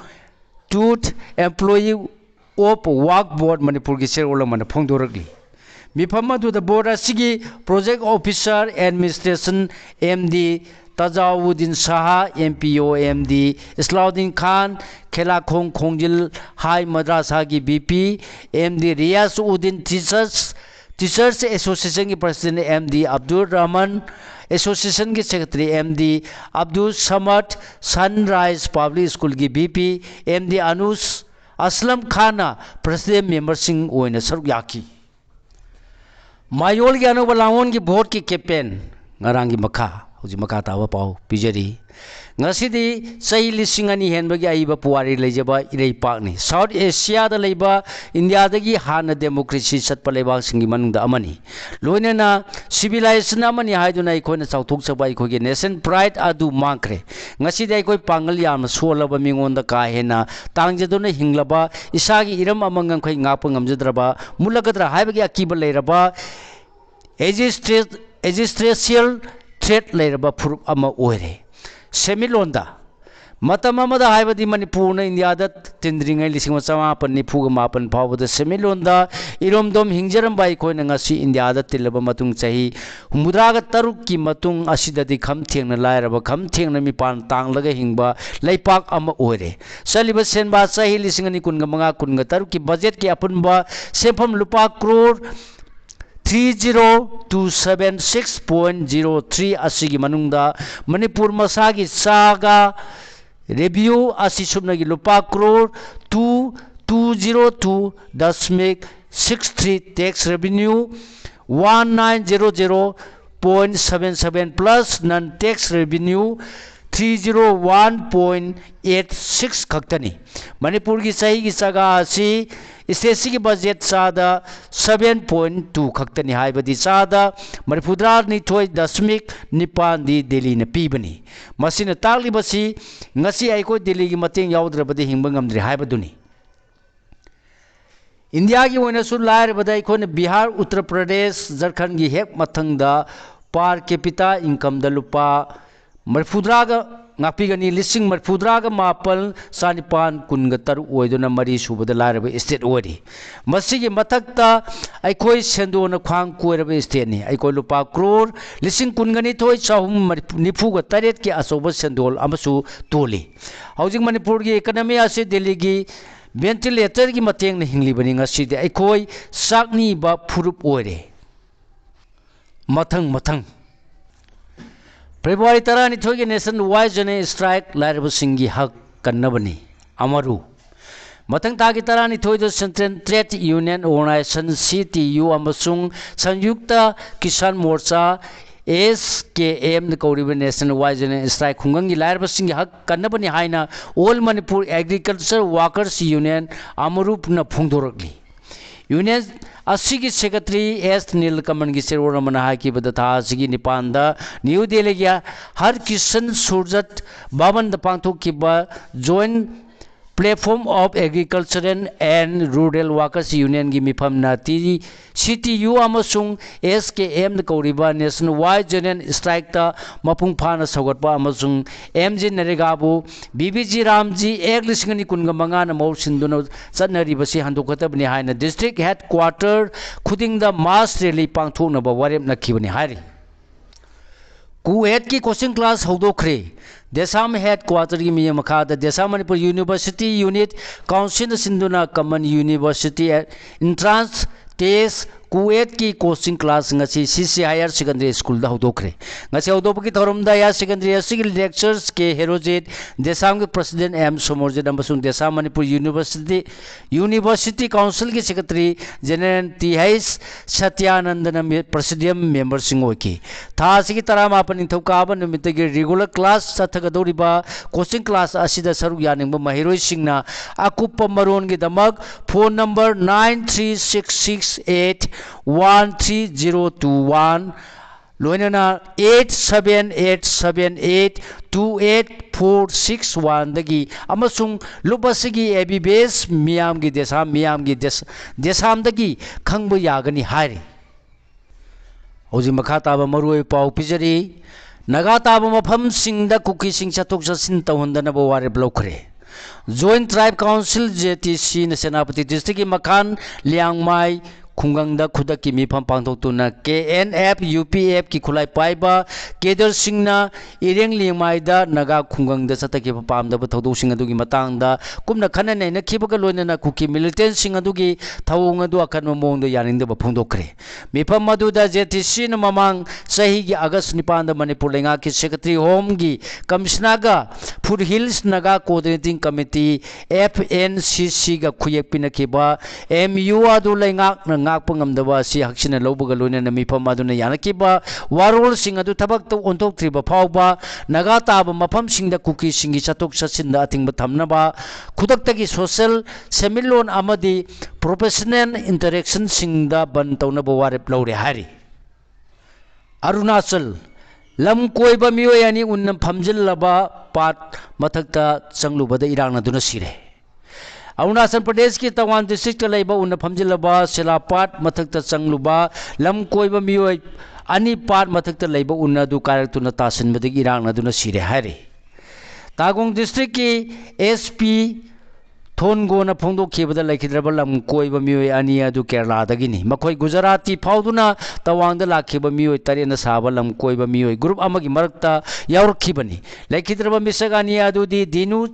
Tooth Employee of Waqf Board ꯃꯅꯤꯄꯨꯔꯒꯤ ꯆꯦꯌꯔ ꯑꯃꯅ ꯐꯣꯡꯗꯣꯔꯛꯂꯤ꯫ ꯃꯤꯐꯝ ꯑꯗꯨꯗ ꯕꯣꯔꯗ ꯑꯁꯤꯒꯤ Project Officer Administration M D ꯇꯖꯥꯎꯗꯤꯟ ꯁꯍꯥ, M P O M D ꯏꯁꯂꯥꯎꯗꯤꯟ ꯈꯥꯟ, ꯈꯦꯂꯥꯈꯣꯡ ꯈꯣꯡꯖꯤꯜ ꯍꯥꯏ ꯃꯗ꯭ꯔꯥꯁꯥꯒꯤ V P, M D ꯔꯤꯌꯥꯁ ꯎꯗꯤꯟ, Teachers, Teachers Association ꯒꯤ President M D Abdul Rahman, Association ꯒꯤ Secretary M D Abdul ꯁꯃꯗ, Sunrise Public School ꯒꯤ V P M D ꯑꯅꯨꯁ ꯑꯁꯂꯝ ꯈꯥꯟꯅ President member ꯁꯤꯡ ꯑꯣꯏꯅ ꯁꯔꯨꯛ ꯌꯥꯈꯤ꯫ ꯃꯌꯣꯜꯒꯤ ꯑꯅꯧꯕ ꯂꯥꯡꯑꯣꯟꯒꯤ ꯚꯣꯠꯀꯤ campaign ꯉꯔꯥꯡꯒꯤ ꯃꯈꯥ, ꯍꯧꯖꯤꯛ ꯃꯈꯥ ꯇꯥꯕ ꯄꯥꯎ ꯄꯤꯖꯔꯤ꯫ ꯉꯁꯤꯗꯤ ꯆꯍꯤ ꯂꯤꯁꯤꯡ ꯑꯅꯤ ꯍꯦꯟꯕꯒꯤ ꯑꯏꯕ ꯄꯨꯋꯥꯔꯤ ꯂꯩꯖꯕ ꯏꯔꯩꯄꯥꯛꯅꯤ꯫ South Asia ꯗ ꯂꯩꯕ ꯏꯟꯗꯤꯌꯥꯗꯒꯤ ꯍꯥꯟꯅ democracy ꯆꯠꯄ ꯂꯩꯕꯥꯛꯁꯤꯡꯒꯤ ꯃꯅꯨꯡꯗ ꯑꯃꯅꯤ꯫ ꯂꯣꯏꯅꯅ civilization ꯑꯃꯅꯤ ꯍꯥꯏꯗꯨꯅ ꯑꯩꯈꯣꯏꯅ ꯆꯥꯎꯊꯣꯛꯆꯕ ꯑꯩꯈꯣꯏꯒꯤ nation pride ꯑꯗꯨ ꯃꯥꯡꯈ꯭ꯔꯦ꯫ ꯉꯁꯤꯗꯤ ꯑꯩꯈꯣꯏ ꯄꯥꯡꯒꯜ ꯌꯥꯝꯅ ꯁꯣꯜꯂꯕ, ꯃꯤꯉꯣꯟꯗ ꯀꯥ ꯍꯦꯟꯅ ꯇꯥꯡꯖꯗꯨꯅ ꯍꯤꯡꯂꯕ, ꯏꯁꯥꯒꯤ ꯏꯔꯝ ꯑꯃ ꯉꯝꯈꯩ ꯉꯥꯛꯄ ꯉꯝꯖꯗ꯭ꯔꯕ, ꯃꯨꯠꯂꯛꯀꯗ꯭ꯔꯥ ꯍꯥꯏꯕꯒꯤ ꯑꯀꯤꯕ ꯂꯩꯔꯕ, existential threat ꯂꯩꯔꯕ ꯐꯨꯔꯨꯞ ꯑꯃ ꯑꯣꯏꯔꯦ꯫ ꯁꯦꯟꯃꯤꯠꯂꯣꯟꯗ ꯃꯇꯝ ꯑꯃꯗ, ꯍꯥꯏꯕꯗꯤ ꯃꯅꯤꯄꯨꯔꯅ ꯏꯟꯗꯤꯌꯥꯗ ꯇꯤꯟꯗ꯭ꯔꯤꯉꯩ ꯂꯤꯁꯤꯡ ꯑꯃ ꯆꯃꯥꯄꯟ ꯅꯤꯐꯨꯒ ꯃꯥꯄꯟ ꯐꯥꯎꯕꯗ ꯁꯦꯟꯃꯤꯠꯂꯣꯟꯗ ꯏꯔꯣꯝꯗꯣꯝ ꯍꯤꯡꯖꯔꯝꯕ ꯑꯩꯈꯣꯏꯅ ꯉꯁꯤ ꯏꯟꯗꯤꯌꯥꯗ ꯇꯤꯜꯂꯕ ꯃꯇꯨꯡ, ꯆꯍꯤ ꯍꯨꯝꯐꯨꯇꯔꯥꯒ ꯇꯔꯨꯛꯀꯤ ꯃꯇꯨꯡ ꯑꯁꯤꯗꯗꯤ ꯈꯝ ꯊꯦꯡꯅ ꯂꯥꯏꯔꯕ, ꯈꯝ ꯊꯦꯡꯅ ꯃꯤꯄꯥꯟ ꯇꯥꯡꯂꯒ ꯍꯤꯡꯕ ꯂꯩꯄꯥꯛ ꯑꯃ ꯑꯣꯏꯔꯦ꯫ ꯆꯠꯂꯤꯕ ꯁꯦꯟꯕꯥ ꯆꯍꯤ ꯂꯤꯁꯤꯡ ꯑꯅꯤ ꯀꯨꯟꯒ ꯃꯉꯥ ꯀꯨꯟꯒ ꯇꯔꯨꯛꯀꯤ ꯕꯖꯦꯠꯀꯤ ꯑꯄꯨꯟꯕ ꯁꯦꯟꯐꯝ ꯂꯨꯄꯥ crore three zero two seven six point zero three ꯑꯁꯤꯒꯤ ꯃꯅꯨꯡꯗ ꯃꯅꯤꯄꯨꯔ ꯃꯁꯥꯒꯤ ꯆꯥꯒ revenue ꯑꯁꯤ ꯁꯨꯞꯅꯒꯤ ꯂꯨꯄꯥ crore two two zero two ꯗꯁꯃꯤꯛ six three, tax revenue one nine zero zero point seven seven plus non tax revenue three zero one point eight six ꯈꯛꯇꯅꯤ꯫ ꯃꯅꯤꯄꯨꯔꯒꯤ ꯆꯍꯤꯒꯤ ꯆꯥꯒ ꯑꯁꯤ state ꯁꯤꯒꯤ budget ꯆꯥꯗ seven point two ꯈꯛꯇꯅꯤ, ꯍꯥꯏꯕꯗꯤ ꯆꯥꯗ ꯃꯔꯤꯐꯨꯇꯔꯥꯅꯤꯊꯣꯏ ꯗꯁꯃꯤꯛ ꯅꯤꯄꯥꯟꯗꯤ ꯗꯦꯜꯂꯤꯅ ꯄꯤꯕꯅꯤ꯫ ꯃꯁꯤꯅ ꯇꯥꯛꯂꯤꯕꯁꯤ ꯉꯁꯤ ꯑꯩꯈꯣꯏ ꯗꯦꯜꯂꯤꯒꯤ ꯃꯇꯦꯡ ꯌꯥꯎꯗ꯭ꯔꯕꯗꯤ ꯍꯤꯡꯕ ꯉꯝꯗ꯭ꯔꯦ ꯍꯥꯏꯕꯗꯨꯅꯤ꯫ ꯏꯟꯗꯤꯌꯥꯒꯤ ꯑꯣꯏꯅꯁꯨ ꯂꯥꯏꯔꯕꯗ ꯑꯩꯈꯣꯏꯅ ꯕꯤꯍꯥꯔ, ꯎꯠꯇꯔ ꯄ꯭ꯔꯗꯦꯁ, ꯖꯔꯈꯟꯒꯤ ꯍꯦꯛ ꯃꯊꯪꯗ per capita incomeꯗ ꯂꯨꯄꯥ ꯃꯔꯤꯐꯨꯇꯔꯥꯒ ꯉꯥꯛꯄꯤꯒꯅꯤ, ꯂꯤꯁꯤꯡ ꯃꯔꯤꯐꯨꯇꯔꯥꯒ ꯃꯥꯄꯜ ꯆꯥꯅꯤꯄꯥꯟ ꯀꯨꯟꯒ ꯇꯔꯨꯛ ꯑꯣꯏꯗꯨꯅ ꯃꯔꯤ ꯁꯨꯕꯗ ꯂꯥꯏꯔꯕ state ꯑꯣꯏꯔꯤ꯫ ꯃꯁꯤꯒꯤ ꯃꯊꯛꯇ ꯑꯩꯈꯣꯏ ꯁꯦꯟꯗꯣꯟꯅ ꯈ꯭ꯋꯥꯡ ꯀꯣꯏꯔꯕ stateꯅꯤ꯫ ꯑꯩꯈꯣꯏ ꯂꯨꯄꯥ ꯀ꯭ꯔꯣꯔ ꯂꯤꯁꯤꯡ ꯀꯨꯟꯒ ꯅꯤꯊꯣꯏ ꯆꯍꯨꯝ ꯅꯤꯐꯨꯒ ꯇꯔꯦꯠꯀꯤ ꯑꯆꯧꯕ ꯁꯦꯟꯗꯣꯜ ꯑꯃꯁꯨ ꯇꯣꯜꯂꯤ꯫ ꯍꯧꯖꯤꯛ ꯃꯅꯤꯄꯨꯔꯒꯤ economy ꯑꯁꯤ ꯗꯦꯜꯂꯤꯒꯤ ventilatorꯒꯤ ꯃꯇꯦꯡꯅ ꯍꯤꯡꯂꯤꯕꯅꯤ꯫ ꯉꯁꯤꯗꯤ ꯑꯩꯈꯣꯏ ꯆꯥꯛꯅꯤꯕ ꯐꯨꯔꯨꯞ ꯑꯣꯏꯔꯦ꯫ ꯃꯊꯪ ꯃꯊꯪ꯫ ꯐꯦꯕ꯭ꯔꯨꯋꯥꯔꯤ ꯇꯔꯥꯅꯤꯊꯣꯏꯒꯤ nationwide general strike ꯂꯥꯏꯔꯕꯁꯤꯡꯒꯤ ꯍꯛ ꯀꯟꯅꯕꯅꯤ꯫ ꯑꯃꯔꯨ꯫ ꯃꯊꯪ ꯊꯥꯒꯤ ꯇꯔꯥꯅꯤꯊꯣꯏꯗ Central Trade Union Organisation, CTU, ꯑꯃꯁꯨꯡ ꯁꯪꯌꯨꯛꯇ ꯀꯤꯁꯥꯟ ꯃꯣꯔꯆꯥ, SKM ꯅ ꯀꯧꯔꯤꯕ nationwide general strike ꯈꯨꯡꯒꯪꯒꯤ ꯂꯥꯏꯔꯕꯁꯤꯡꯒꯤ ꯍꯛ ꯀꯟꯅꯕꯅꯤ ꯍꯥꯏꯅ All Manipur Agriculture Workers Union, ꯑꯃꯔꯨꯞꯅ ꯐꯣꯡꯗꯣꯔꯛꯂꯤ꯫ Union ꯑꯁꯤꯒꯤ secretary S ꯅꯤꯜꯀꯃꯜꯒꯤ ꯆꯦꯔꯣꯜ ꯑꯃꯅ ꯍꯥꯏꯈꯤꯕꯗ, ꯊꯥ ꯑꯁꯤꯒꯤ ꯅꯤꯄꯥꯟꯗ ꯅ꯭ꯌꯨ ꯗꯦꯜꯂꯤꯒꯤ ꯍꯔ ꯀꯤꯁꯟ ꯁꯨꯔꯖꯠ ꯚꯕꯟꯗ ꯄꯥꯡꯊꯣꯛꯈꯤꯕ Joint Platform of Agricultural and Rural Workers Unionꯒꯤ ꯃꯤꯐꯝꯅ ꯇꯤ-, CTU ꯑꯃꯁꯨꯡ SKM ꯅ ꯀꯧꯔꯤꯕ nationwide general strikeꯇ ꯃꯄꯨꯡ ꯐꯥꯅ ꯁꯧꯒꯠꯄ ꯑꯃꯁꯨꯡ MGNREGAꯕꯨ BBG RAM G Act ꯂꯤꯁꯤꯡ ꯑꯅꯤ ꯀꯨꯟꯒ ꯃꯉꯥꯅ ꯃꯍꯨꯠ ꯁꯤꯟꯗꯨꯅ ꯆꯠꯅꯔꯤꯕꯁꯤ ꯍꯟꯗꯣꯛꯀꯗꯕꯅꯤ ꯍꯥꯏꯅ district headquarter ꯈꯨꯗꯤꯡꯗ mass rally ꯄꯥꯡꯊꯣꯛꯅꯕ ꯋꯥꯔꯦꯞ ꯅꯈꯤꯕꯅꯤ ꯍꯥꯏꯔꯤ꯫ ꯀꯨꯋꯦꯠꯀꯤ coaching class ꯍꯧꯗꯣꯛꯈ꯭ꯔꯦ꯫ ꯗꯦꯁꯥꯝ headquarterꯒꯤ ꯃꯤꯠꯌꯦꯡ ꯃꯈꯥꯗ ꯗꯦꯁꯥꯝ ꯃꯅꯤꯄꯨꯔ University Unit Councilꯅ ꯁꯤꯟꯗꯨꯅ Common University Entrance Test ꯀꯨꯋꯦꯠꯀꯤ coaching class ꯉꯁꯤ CC Higher Secondary Schoolꯗ ꯍꯧꯗꯣꯛꯈ꯭ꯔꯦ꯫ ꯉꯁꯤ ꯍꯧꯗꯣꯛꯄꯒꯤ ꯊꯧꯔꯝꯗ Higher Secondary ꯑꯁꯤꯒꯤ lecturers ꯀꯦ ꯍꯦꯔꯣꯖꯤꯠ, ꯗꯦꯁꯥꯝꯒꯤ president ꯑꯦꯝ ꯁꯣꯃꯣꯔꯖꯤꯠ ꯑꯃꯁꯨꯡ ꯗꯦꯁꯥꯝ ꯃꯅꯤꯄꯨꯔ University, University Councilꯒꯤ secretary general ꯇꯤ ꯍꯩꯆ ꯁꯇ꯭ꯌꯥꯅꯟꯗꯅ ꯃꯤ-, presidium memberꯁꯤꯡ ꯑꯣꯏꯈꯤ꯫ ꯊꯥ ꯑꯁꯤꯒꯤ ꯇꯔꯥꯃꯥꯄꯟ ꯅꯤꯡꯊꯧꯀꯥꯕ ꯅꯨꯃꯤꯠꯇꯒꯤ regular class ꯆꯠꯊꯒꯗꯧꯔꯤꯕ coaching class ꯑꯁꯤꯗ ꯁꯔꯨꯛ ꯌꯥꯅꯤꯡꯕ ꯃꯍꯩꯔꯣꯏꯁꯤꯡꯅ ꯑꯀꯨꯞꯄ ꯃꯔꯣꯟꯒꯤꯗꯃꯛ phone number nine three six six eight one three zero two one, ꯂꯣꯏꯅꯅ eight seven eight seven eight two eight four six one ꯗꯒꯤ ꯑꯃꯁꯨꯡ ꯂꯨꯞ ꯑꯁꯤꯒꯤ ꯑꯦ ꯕꯤ ꯕꯦꯁ ꯃꯤꯌꯥꯝꯒꯤ ꯗꯦꯁꯥ, ꯃꯤꯌꯥꯝꯒꯤ ꯗꯦꯁ-, ꯗꯦꯁꯥꯝꯗꯒꯤ ꯈꯪꯕ ꯌꯥꯒꯅꯤ ꯍꯥꯏꯔꯤ꯫ ꯍꯧꯖꯤꯛ ꯃꯈꯥ ꯇꯥꯕ ꯃꯔꯨꯑꯣꯏꯕ ꯄꯥꯎ ꯄꯤꯖꯔꯤ꯫ ꯅꯥꯒꯥ ꯇꯥꯕ ꯃꯐꯝꯁꯤꯡꯗ ꯀꯨꯀꯤꯁꯤꯡ ꯆꯠꯊꯣꯛ ꯆꯠꯁꯤꯟ ꯇꯧꯍꯟꯗꯅꯕ ꯋꯥꯔꯦꯞ ꯂꯧꯈ꯭ꯔꯦ꯫ Joint Tribe Council, J T C ꯅ ꯁꯦꯅꯥꯄꯇꯤ ꯗꯤꯁꯇ꯭ꯔꯤꯛꯀꯤ ꯃꯈꯥꯟ ꯂꯤꯌꯥꯡꯃꯥꯏ ꯈꯨꯡꯒꯪꯗ ꯈꯨꯗꯛꯀꯤ ꯃꯤꯐꯝ ꯄꯥꯡꯊꯣꯛꯇꯨꯅ K N F, U P F ꯀꯤ ꯈꯨꯠꯂꯥꯏ ꯄꯥꯏꯕ ꯀꯦꯗꯔꯁꯤꯡꯅ ꯏꯔꯦꯡ ꯂꯤꯌꯥꯡꯃꯥꯏꯗ ꯅꯥꯒꯥ ꯈꯨꯡꯒꯪꯗ ꯆꯠꯊꯈꯤꯕ ꯄꯥꯝꯗꯕ ꯊꯧꯗꯣꯛꯁꯤꯡ ꯑꯗꯨꯒꯤ ꯃꯇꯥꯡꯗ ꯀꯨꯞꯅ ꯈꯟꯅ ꯅꯩꯅꯈꯤꯕꯒ ꯂꯣꯏꯅꯅ ꯀꯨꯀꯤ ꯃꯤꯂꯤꯇꯦꯟꯁꯤꯡ ꯑꯗꯨꯒꯤ ꯊꯧꯑꯣꯡ ꯑꯗꯨ ꯑꯀꯟꯕ ꯃꯑꯣꯡꯗ ꯌꯥꯅꯤꯡꯗꯕ ꯐꯣꯡꯗꯣꯛꯈ꯭ꯔꯦ꯫ ꯃꯤꯐꯝ ꯑꯗꯨꯗ J T C ꯅ ꯃꯃꯥꯡ ꯆꯍꯤꯒꯤ ꯑꯥꯒꯁ ꯅꯤꯄꯥꯟꯗ ꯃꯅꯤꯄꯨꯔ ꯂꯩꯉꯥꯛꯀꯤ Secretary Home ꯒꯤ ꯀꯃꯤꯁꯅꯔꯒ Foot Hills Naga Coordinating Committee, F N C C ꯒ ꯈꯨꯌꯦꯛ ꯄꯤꯅꯈꯤꯕ M U ꯑꯗꯨ ꯂꯩꯉꯥꯛꯅ ꯉꯥꯛꯄ ꯉꯝꯗꯕ ꯑꯁꯤ ꯍꯛꯆꯤꯟꯅ ꯂꯧꯕꯒ ꯂꯣꯏꯅꯅ ꯃꯤꯐꯝ ꯑꯗꯨꯅ ꯌꯥꯅꯈꯤꯕ ꯋꯥꯔꯣꯜꯁꯤꯡ ꯑꯗꯨ ꯊꯕꯛꯇ ꯑꯣꯟꯊꯣꯛꯇ꯭ꯔꯤꯕ ꯐꯥꯎꯕ ꯅꯥꯒꯥ ꯇꯥꯕ ꯃꯐꯝꯁꯤꯡꯗ ꯀꯨꯀꯤꯁꯤꯡꯒꯤ ꯆꯠꯊꯣꯛ ꯆꯠꯁꯤꯟꯗ ꯑꯊꯤꯡꯕ ꯊꯝꯅꯕ, ꯈꯨꯗꯛꯇꯒꯤ social ꯁꯦꯟꯃꯤꯠꯂꯣꯟ ꯑꯃꯗꯤ professional interaction ꯁꯤꯡꯗ ꯕꯟ ꯇꯧꯅꯕ ꯋꯥꯔꯦꯞ ꯂꯧꯔꯦ ꯍꯥꯏꯔꯤ꯫ ꯑꯔꯨꯅꯥꯆꯜ, ꯂꯝ ꯀꯣꯏꯕ ꯃꯤꯑꯣꯏ ꯑꯅꯤ ꯎꯟꯅ ꯐꯝꯖꯤꯜꯂꯕ ꯄꯥꯠ ꯃꯊꯛꯇ ꯆꯪꯂꯨꯕꯗ ꯏꯔꯥꯛꯅꯗꯨꯅ ꯁꯤꯔꯦ꯫ ꯑꯔꯨꯅꯥꯆꯜ ꯄ꯭ꯔꯗꯦꯁꯀꯤ ꯇꯋꯥꯟ ꯗꯤꯁꯇ꯭ꯔꯤꯛꯇ ꯂꯩꯕ ꯎꯟꯅ ꯐꯝꯖꯤꯜꯂꯕ ꯁꯤꯂꯥ ꯄꯥꯠ ꯃꯊꯛꯇ ꯆꯪꯂꯨꯕ ꯂꯝ ꯀꯣꯏꯕ ꯃꯤꯑꯣꯏ ꯑꯅꯤ ꯄꯥꯠ ꯃꯊꯛꯇ ꯂꯩꯕ ꯎꯟ ꯑꯗꯨ ꯀꯥꯏꯔꯛꯇꯨꯅ ꯇꯥꯁꯤꯟꯕꯗꯒꯤ ꯏꯔꯥꯛꯅꯗꯨꯅ ꯁꯤꯔꯦ ꯍꯥꯏꯔꯤ꯫ ꯇꯥꯒꯣꯡ ꯗꯤꯁꯇ꯭ꯔꯤꯛꯀꯤ S P ꯊꯣꯟꯒꯣꯅ ꯐꯣꯡꯗꯣꯛꯈꯤꯕꯗ, ꯂꯩꯈꯤꯗ꯭ꯔꯕ ꯂꯝ ꯀꯣꯏꯕ ꯃꯤꯑꯣꯏ ꯑꯅꯤ ꯑꯗꯨ ꯀꯦꯔꯂꯥꯗꯒꯤꯅꯤ꯫ ꯃꯈꯣꯏ ꯒꯨꯖꯔꯥꯇꯤ ꯐꯥꯎꯗꯨꯅ ꯇꯋꯥꯡꯗ ꯂꯥꯛꯈꯤꯕ ꯃꯤꯑꯣꯏ ꯇꯔꯦꯠꯅ ꯁꯥꯕ ꯂꯝ ꯀꯣꯏꯕ ꯃꯤꯑꯣꯏ group ꯑꯃꯒꯤ ꯃꯔꯛꯇ ꯌꯥꯎꯔꯛꯈꯤꯕꯅꯤ꯫ ꯂꯩꯈꯤꯗ꯭ꯔꯕ ꯃꯤꯁꯛ ꯑꯅꯤ ꯑꯗꯨꯗꯤ ꯗꯤꯅꯨ,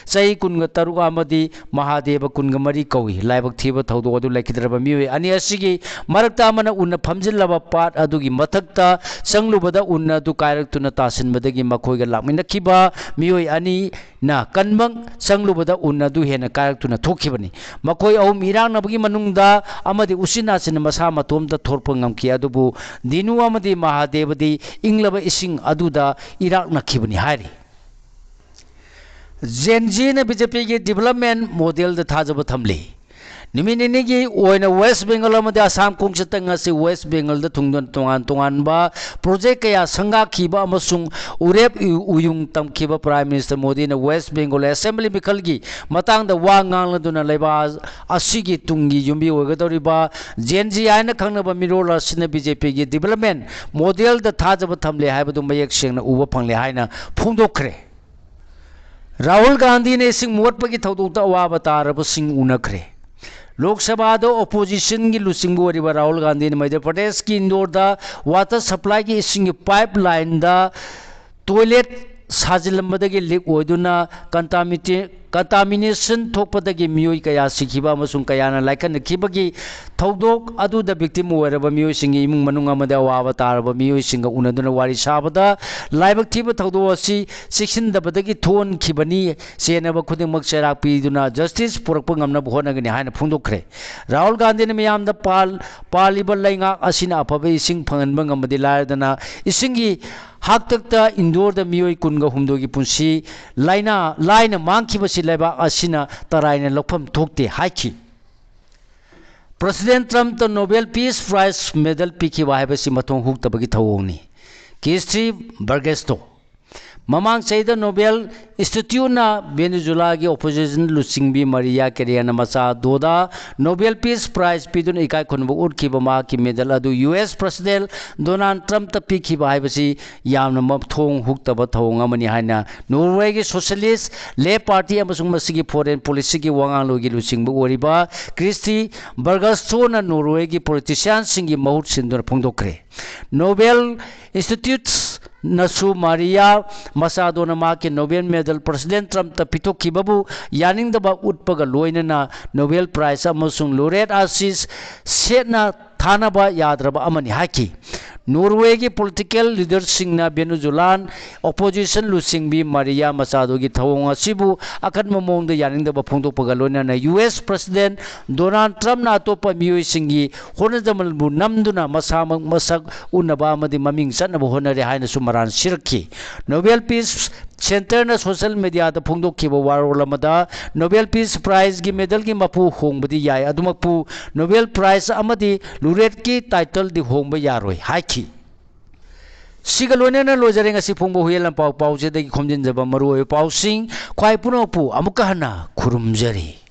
ꯆꯍꯤ ꯀꯨꯟꯒ ꯇꯔꯨꯛ, ꯑꯃꯗꯤ ꯃꯍꯥꯗꯦꯕ, ꯀꯨꯟꯒ ꯃꯔꯤ ꯀꯧꯏ꯫ ꯂꯥꯏꯕꯛ ꯊꯤꯕ ꯊꯧꯗꯣꯛ ꯑꯗꯨ ꯂꯩꯈꯤꯗ꯭ꯔꯕ ꯃꯤꯑꯣꯏ ꯑꯅꯤ ꯑꯁꯤꯒꯤ ꯃꯔꯛꯇ ꯑꯃꯅ ꯎꯟꯅ ꯐꯝꯖꯤꯜꯂꯕ ꯄꯥꯠ ꯑꯗꯨꯒꯤ ꯃꯊꯛꯇ ꯆꯪꯂꯨꯕꯗ ꯎꯟ ꯑꯗꯨ ꯀꯥꯏꯔꯛꯇꯨꯅ ꯇꯥꯁꯤꯟꯕꯗꯒꯤ ꯃꯈꯣꯏꯒ ꯂꯥꯛꯃꯤꯟꯅꯈꯤꯕ ꯃꯤꯑꯣꯏ ꯑꯅꯤ ꯅ ꯀꯟꯕ ꯆꯪꯂꯨꯕꯗ ꯎꯟ ꯑꯗꯨ ꯍꯦꯟꯅ ꯀꯥꯏꯔꯛꯇꯨꯅ ꯊꯣꯛꯈꯤꯕꯅꯤ꯫ ꯃꯈꯣꯏ ꯑꯍꯨꯝ ꯏꯔꯥꯛꯅꯕꯒꯤ ꯃꯅꯨꯡꯗ ꯑꯃꯗꯤ ꯎꯆꯤꯟ ꯅꯥꯆꯤꯟꯅ ꯃꯁꯥ ꯃꯇꯣꯝꯇ ꯊꯣꯔꯛꯄ ꯉꯝꯈꯤ, ꯑꯗꯨꯕꯨ ꯗꯤꯅꯨ ꯑꯃꯗꯤ ꯃꯍꯥꯗꯦꯕꯗꯤ ꯏꯪꯂꯕ ꯏꯁꯤꯡ ꯑꯗꯨꯗ ꯏꯔꯥꯛꯅꯈꯤꯕꯅꯤ ꯍꯥꯏꯔꯤ꯫ Gen Z ꯅ B J P ꯒꯤ development model ꯗ ꯊꯥꯖꯕ ꯊꯝꯂꯤ꯫ ꯅꯨꯃꯤꯠ ꯅꯤꯅꯤꯒꯤ ꯑꯣꯏꯅ ꯋꯦꯁ ꯕꯦꯡꯒꯜ ꯑꯃꯗꯤ ꯑꯁꯥꯝ ꯈꯣꯡꯆꯠꯇ ꯉꯁꯤ ꯋꯦꯁ ꯕꯦꯡꯒꯜꯗ ꯊꯨꯡꯗꯨꯅ ꯇꯣꯉꯥꯟ ꯇꯣꯉꯥꯟꯕ ꯄ꯭ꯔꯣꯖꯦꯛ ꯀꯌꯥ ꯁꯪꯒꯥꯈꯤꯕ ꯑꯃꯁꯨꯡ ꯎꯔꯦꯞ ꯎ-, ꯎꯌꯨꯡ ꯇꯝꯈꯤꯕ ꯄ꯭ꯔꯥꯏꯝ ꯃꯤꯅꯤꯁꯇꯔ ꯃꯣꯗꯤꯅ ꯋꯦꯁ ꯕꯦꯡꯒꯣꯜ ꯑꯦꯁꯦꯝꯕ꯭ꯂꯤ ꯃꯤꯈꯜꯒꯤ ꯃꯇꯥꯡꯗ ꯋꯥ ꯉꯥꯡꯂꯗꯨꯅ ꯂꯩꯕꯥꯛ ꯑꯁꯤꯒꯤ ꯇꯨꯡꯒꯤ ꯌꯨꯝꯕꯤ ꯑꯣꯏꯒꯗꯧꯔꯤꯕ ꯖꯦꯟ ꯖꯤ ꯍꯥꯏꯅ ꯈꯪꯅꯕ ꯃꯤꯔꯣꯜ ꯑꯁꯤꯅ ꯕꯤ ꯖꯦ ꯄꯤꯒꯤ ꯗꯤꯕꯦꯂꯞꯃꯦꯟ ꯃꯣꯗꯦꯜꯗ ꯊꯥꯖꯕ ꯊꯝꯂꯦ ꯍꯥꯏꯕꯗꯨ ꯃꯌꯦꯛ ꯁꯦꯡꯅ ꯎꯕ ꯐꯪꯂꯦ ꯍꯥꯏꯅ ꯐꯣꯡꯗꯣꯛꯈ꯭ꯔꯦ꯫ ꯔꯥꯍꯨꯜ ꯒꯥꯟꯙꯤꯅ ꯏꯁꯤꯡ ꯃꯣꯠꯄꯒꯤ ꯊꯧꯗꯣꯛꯇ ꯑꯋꯥꯕ ꯇꯥꯔꯕꯁꯤꯡ ꯎꯅꯈ꯭ꯔꯦ꯫ ꯂꯣꯛ ꯁꯚꯥꯗ ꯑꯣꯄꯣꯖꯤꯁꯟꯒꯤ ꯂꯨꯆꯤꯡꯕ ꯑꯣꯏꯔꯤꯕ ꯔꯥꯍꯨꯜ ꯒꯥꯟꯙꯤꯅ ꯃꯙ꯭ꯌ ꯄ꯭ꯔꯗꯦꯁꯀꯤ ꯏꯟꯗꯣꯔꯗ ꯋꯥꯇꯔ ꯁꯄ꯭ꯂꯥꯏꯒꯤ ꯏꯁꯤꯡꯒꯤ ꯄꯥꯏꯞ ꯂꯥꯏꯟꯗ ꯇꯣꯏꯂꯦꯠ ꯁꯥꯖꯤꯜꯂꯝꯕꯗꯒꯤ ꯂꯤꯛ ꯑꯣꯏꯗꯨꯅ ꯀꯟꯇꯥꯃꯤꯇꯦ-, ꯀꯟꯇꯥꯃꯤꯅꯦꯁꯟ ꯊꯣꯛꯄꯗꯒꯤ ꯃꯤꯑꯣꯏ ꯀꯌꯥ ꯁꯤꯈꯤꯕ ꯑꯃꯁꯨꯡ ꯀꯌꯥꯅ ꯂꯥꯏꯀꯠꯅꯈꯤꯕꯒꯤ ꯊꯧꯗꯣꯛ ꯑꯗꯨꯗ ꯚꯤꯛꯇꯤꯝ ꯑꯣꯏꯔꯕ ꯃꯤꯑꯣꯏꯁꯤꯡꯒꯤ ꯏꯃꯨꯡ ꯃꯅꯨꯡ ꯑꯃꯗꯤ ꯑꯋꯥꯕ ꯇꯥꯔꯕ ꯃꯤꯑꯣꯏꯁꯤꯡꯒ ꯎꯅꯗꯨꯅ ꯋꯥꯔꯤ ꯁꯥꯕꯗ, ꯂꯥꯏꯕꯛ ꯊꯤꯕ ꯊꯧꯗꯣꯛ ꯑꯁꯤ ꯆꯦꯛꯁꯤꯟꯗꯕꯗꯒꯤ ꯊꯣꯛꯍꯟꯈꯤꯕꯅꯤ, ꯆꯦꯟꯅꯕ ꯈꯨꯗꯤꯡꯃꯛ ꯆꯩꯔꯥꯛ ꯄꯤꯗꯨꯅ ꯖꯁꯇꯤꯁ ꯄꯨꯔꯛꯄ ꯉꯝꯅꯕ ꯍꯣꯠꯅꯒꯅꯤ ꯍꯥꯏꯅ ꯐꯣꯡꯗꯣꯛꯈ꯭ꯔꯦ꯫ ꯔꯥꯍꯨꯜ ꯒꯥꯟꯙꯤꯅ ꯃꯤꯌꯥꯝꯗ ꯄꯥꯜ-, ꯄꯥꯜꯂꯤꯕ ꯂꯩꯉꯥꯛ ꯑꯁꯤꯅ ꯑꯐꯕ ꯏꯁꯤꯡ ꯐꯪꯍꯟꯕ ꯉꯝꯕꯗꯤ ꯂꯥꯏꯔꯗꯅ, ꯏꯁꯤꯡꯒꯤ ꯍꯥꯛꯇꯛꯇ ꯏꯟꯗꯣꯔꯗ ꯃꯤꯑꯣꯏ ꯀꯨꯟꯒ ꯍꯨꯝꯗꯣꯏꯒꯤ ꯄꯨꯟꯁꯤ ꯂꯥꯏꯅ, ꯂꯥꯏꯅ ꯃꯥꯡꯈꯤꯕꯁꯤ ꯂꯩꯕꯥꯛ ꯑꯁꯤꯅ ꯇꯔꯥꯏꯅ ꯂꯧꯐꯝ ꯊꯣꯛꯇꯦ ꯍꯥꯏꯈꯤ꯫ ꯄ꯭ꯔꯁꯤꯗꯦꯟ ꯇ꯭ꯔꯝꯞꯇ ꯅꯣꯕꯦꯜ ꯄꯤꯁ ꯄ꯭ꯔꯥꯏꯖ ꯃꯦꯗꯜ ꯄꯤꯈꯤꯕ ꯍꯥꯏꯕꯁꯤ ꯃꯊꯣꯡ ꯍꯨꯛꯇꯕꯒꯤ ꯊꯧꯑꯣꯡꯅꯤ꯫ ꯀꯤꯁꯇ꯭ꯔꯤ ꯕꯔꯒꯦꯁꯇꯣ꯫ ꯃꯃꯥꯡ ꯆꯍꯤꯗ ꯅꯣꯕꯦꯜ ꯏꯟꯁꯇꯤꯇ꯭ꯌꯨꯠꯅ ꯚꯦꯅꯦꯖꯨꯂꯥꯒꯤ ꯑꯣꯄꯣꯖꯤꯁꯟ ꯂꯨꯆꯤꯡꯕꯤ ꯃꯔꯤꯌꯥ ꯀꯦꯔꯤꯌꯥꯅ ꯃꯆꯥꯗꯣꯗ ꯅꯣꯕꯦꯜ ꯄꯤꯁ ꯄ꯭ꯔꯥꯏꯖ ꯄꯤꯗꯨꯅ ꯏꯀꯥꯏ ꯈꯨꯝꯅꯕ ꯎꯠꯈꯤꯕ ꯃꯍꯥꯛꯀꯤ ꯃꯦꯗꯜ ꯑꯗꯨ ꯌꯨ ꯑꯦꯁ ꯄ꯭ꯔꯁꯤꯗꯦꯟ ꯗꯣꯅꯥꯜꯗ ꯇ꯭ꯔꯝꯞꯇ ꯄꯤꯈꯤꯕ ꯍꯥꯏꯕꯁꯤ ꯌꯥꯝꯅ ꯃꯊꯣꯡ ꯍꯨꯛꯇꯕ ꯊꯧꯑꯣꯡ ꯑꯃꯅꯤ ꯍꯥꯏꯅ ꯅꯣꯔꯋꯦꯒꯤ ꯁꯣꯁꯤꯌꯦꯂꯤꯁ ꯂꯦꯐ ꯄꯥꯔꯇꯤ ꯑꯃꯁꯨꯡ ꯃꯁꯤꯒꯤ ꯐꯣꯔꯦꯟ ꯄꯣꯂꯤꯁꯤꯒꯤ ꯋꯥꯉꯥꯡꯂꯣꯏꯒꯤ ꯂꯨꯆꯤꯡꯕ ꯑꯣꯏꯔꯤꯕ ꯀ꯭ꯔꯤꯁꯇꯤ ꯕꯔꯒꯁꯇꯣꯅ ꯅꯣꯔꯋꯦꯒꯤ ꯄꯣꯂꯤꯇꯤꯁꯤꯌꯥꯟꯁꯤꯡꯒꯤ ꯃꯍꯨꯠ ꯁꯤꯟꯗꯨꯅ ꯐꯣꯡꯗꯣꯛꯈ꯭ꯔꯦ꯫ ꯅꯣꯕꯦꯜ ꯏꯟꯁꯇꯤꯇ꯭ꯌꯨꯠꯅꯁꯨ ꯃꯥꯔꯤꯌꯥ ꯃꯆꯥꯗꯣꯅ ꯃꯍꯥꯛꯀꯤ ꯅꯣꯕꯦꯜ ꯃꯦꯗꯜ ꯄ꯭ꯔꯁꯤꯗꯦꯟ ꯇ꯭ꯔꯝꯞꯇ ꯄꯤꯊꯣꯛꯈꯤꯕꯕꯨ ꯌꯥꯅꯤꯡꯗꯕ ꯎꯠꯄꯒ ꯂꯣꯏꯅꯅ ꯅꯣꯕꯦꯜ ꯄ꯭ꯔꯥꯏꯖ ꯑꯃꯁꯨꯡ ꯂꯣꯔꯦꯠ ꯑꯁꯤ ꯁꯦꯠꯅ ꯊꯥꯅꯕ ꯌꯥꯗ꯭ꯔꯕ ꯑꯃꯅꯤ ꯍꯥꯏꯈꯤ꯫ ꯅꯣꯔꯋꯦꯒꯤ ꯄꯣꯂꯤꯇꯤꯀꯦꯜ ꯂꯤꯗꯔꯁꯤꯡꯅ ꯚꯦꯅꯦꯖꯨꯂꯥꯟ ꯑꯣꯄꯣꯖꯤꯁꯟ ꯂꯨꯆꯤꯡꯕꯤ ꯃꯥꯔꯤꯌꯥ ꯃꯆꯥꯗꯣꯒꯤ ꯊꯧꯑꯣꯡ ꯑꯁꯤꯕꯨ ꯑꯀꯟꯕ ꯃꯑꯣꯡꯗ ꯌꯥꯅꯤꯡꯗꯕ ꯐꯣꯡꯗꯣꯛꯄꯒ ꯂꯣꯏꯅꯅ ꯌꯨ ꯑꯦꯁ ꯄ꯭ꯔꯁꯤꯗꯦꯟ ꯗꯣꯅꯥꯜꯗ ꯇ꯭ꯔꯝꯞꯅ ꯑꯇꯣꯞꯄ ꯃꯤꯑꯣꯏꯁꯤꯡꯒꯤ ꯍꯣꯠꯅꯖꯃꯟꯕꯨ ꯅꯝꯗꯨꯅ ꯃꯁꯥꯃꯛ ꯃꯁꯛ ꯎꯅꯕ ꯑꯃꯗꯤ ꯃꯃꯤꯡ ꯆꯠꯅꯕ ꯍꯣꯠꯅꯔꯦ ꯍꯥꯏꯅꯁꯨ ꯃꯔꯥꯜ ꯁꯤꯔꯛꯈꯤ꯫ ꯅꯣꯕꯦꯜ ꯄꯤꯁ ꯁꯦꯟꯇꯔꯅ ꯁꯣꯁꯤꯌꯦꯜ ꯃꯦꯗꯤꯌꯥꯗ ꯐꯣꯡꯗꯣꯛꯈꯤꯕ ꯋꯥꯔꯣꯜ ꯑꯃꯗ, ꯅꯣꯕꯦꯜ ꯄꯤꯁ ꯄ꯭ꯔꯥꯏꯖꯒꯤ ꯃꯦꯗꯜꯒꯤ ꯃꯄꯨ ꯍꯣꯡꯕꯗꯤ ꯌꯥꯏ, ꯑꯗꯨꯃꯛꯄꯨ ꯅꯣꯕꯦꯜ ꯄ꯭ꯔꯥꯏꯖ ꯑꯃꯗꯤ ꯂꯨꯔꯦꯠꯀꯤ ꯇꯥꯏꯇꯜꯗꯤ ꯍꯣꯡꯕ ꯌꯥꯔꯣꯏ ꯍꯥꯏꯈꯤ꯫ ꯁꯤꯒ ꯂꯣꯏꯅꯅ ꯂꯣꯏꯖꯔꯦ ꯉꯁꯤ ꯐꯣꯡꯕ ꯍꯨꯏꯌꯦꯟ ꯂꯥꯟꯄꯥꯎ ꯄꯥꯎꯆꯦꯗꯒꯤ ꯈꯣꯝꯖꯤꯟꯖꯕ ꯃꯔꯨꯑꯣꯏꯕ ꯄꯥꯎꯁꯤꯡ꯫ ꯈ꯭ꯋꯥꯏ ꯄꯨꯝꯅꯃꯛꯄꯨ ꯑꯃꯨꯛꯀ ꯍꯟꯅ ꯈꯨꯔꯨꯝꯖꯔꯤ꯫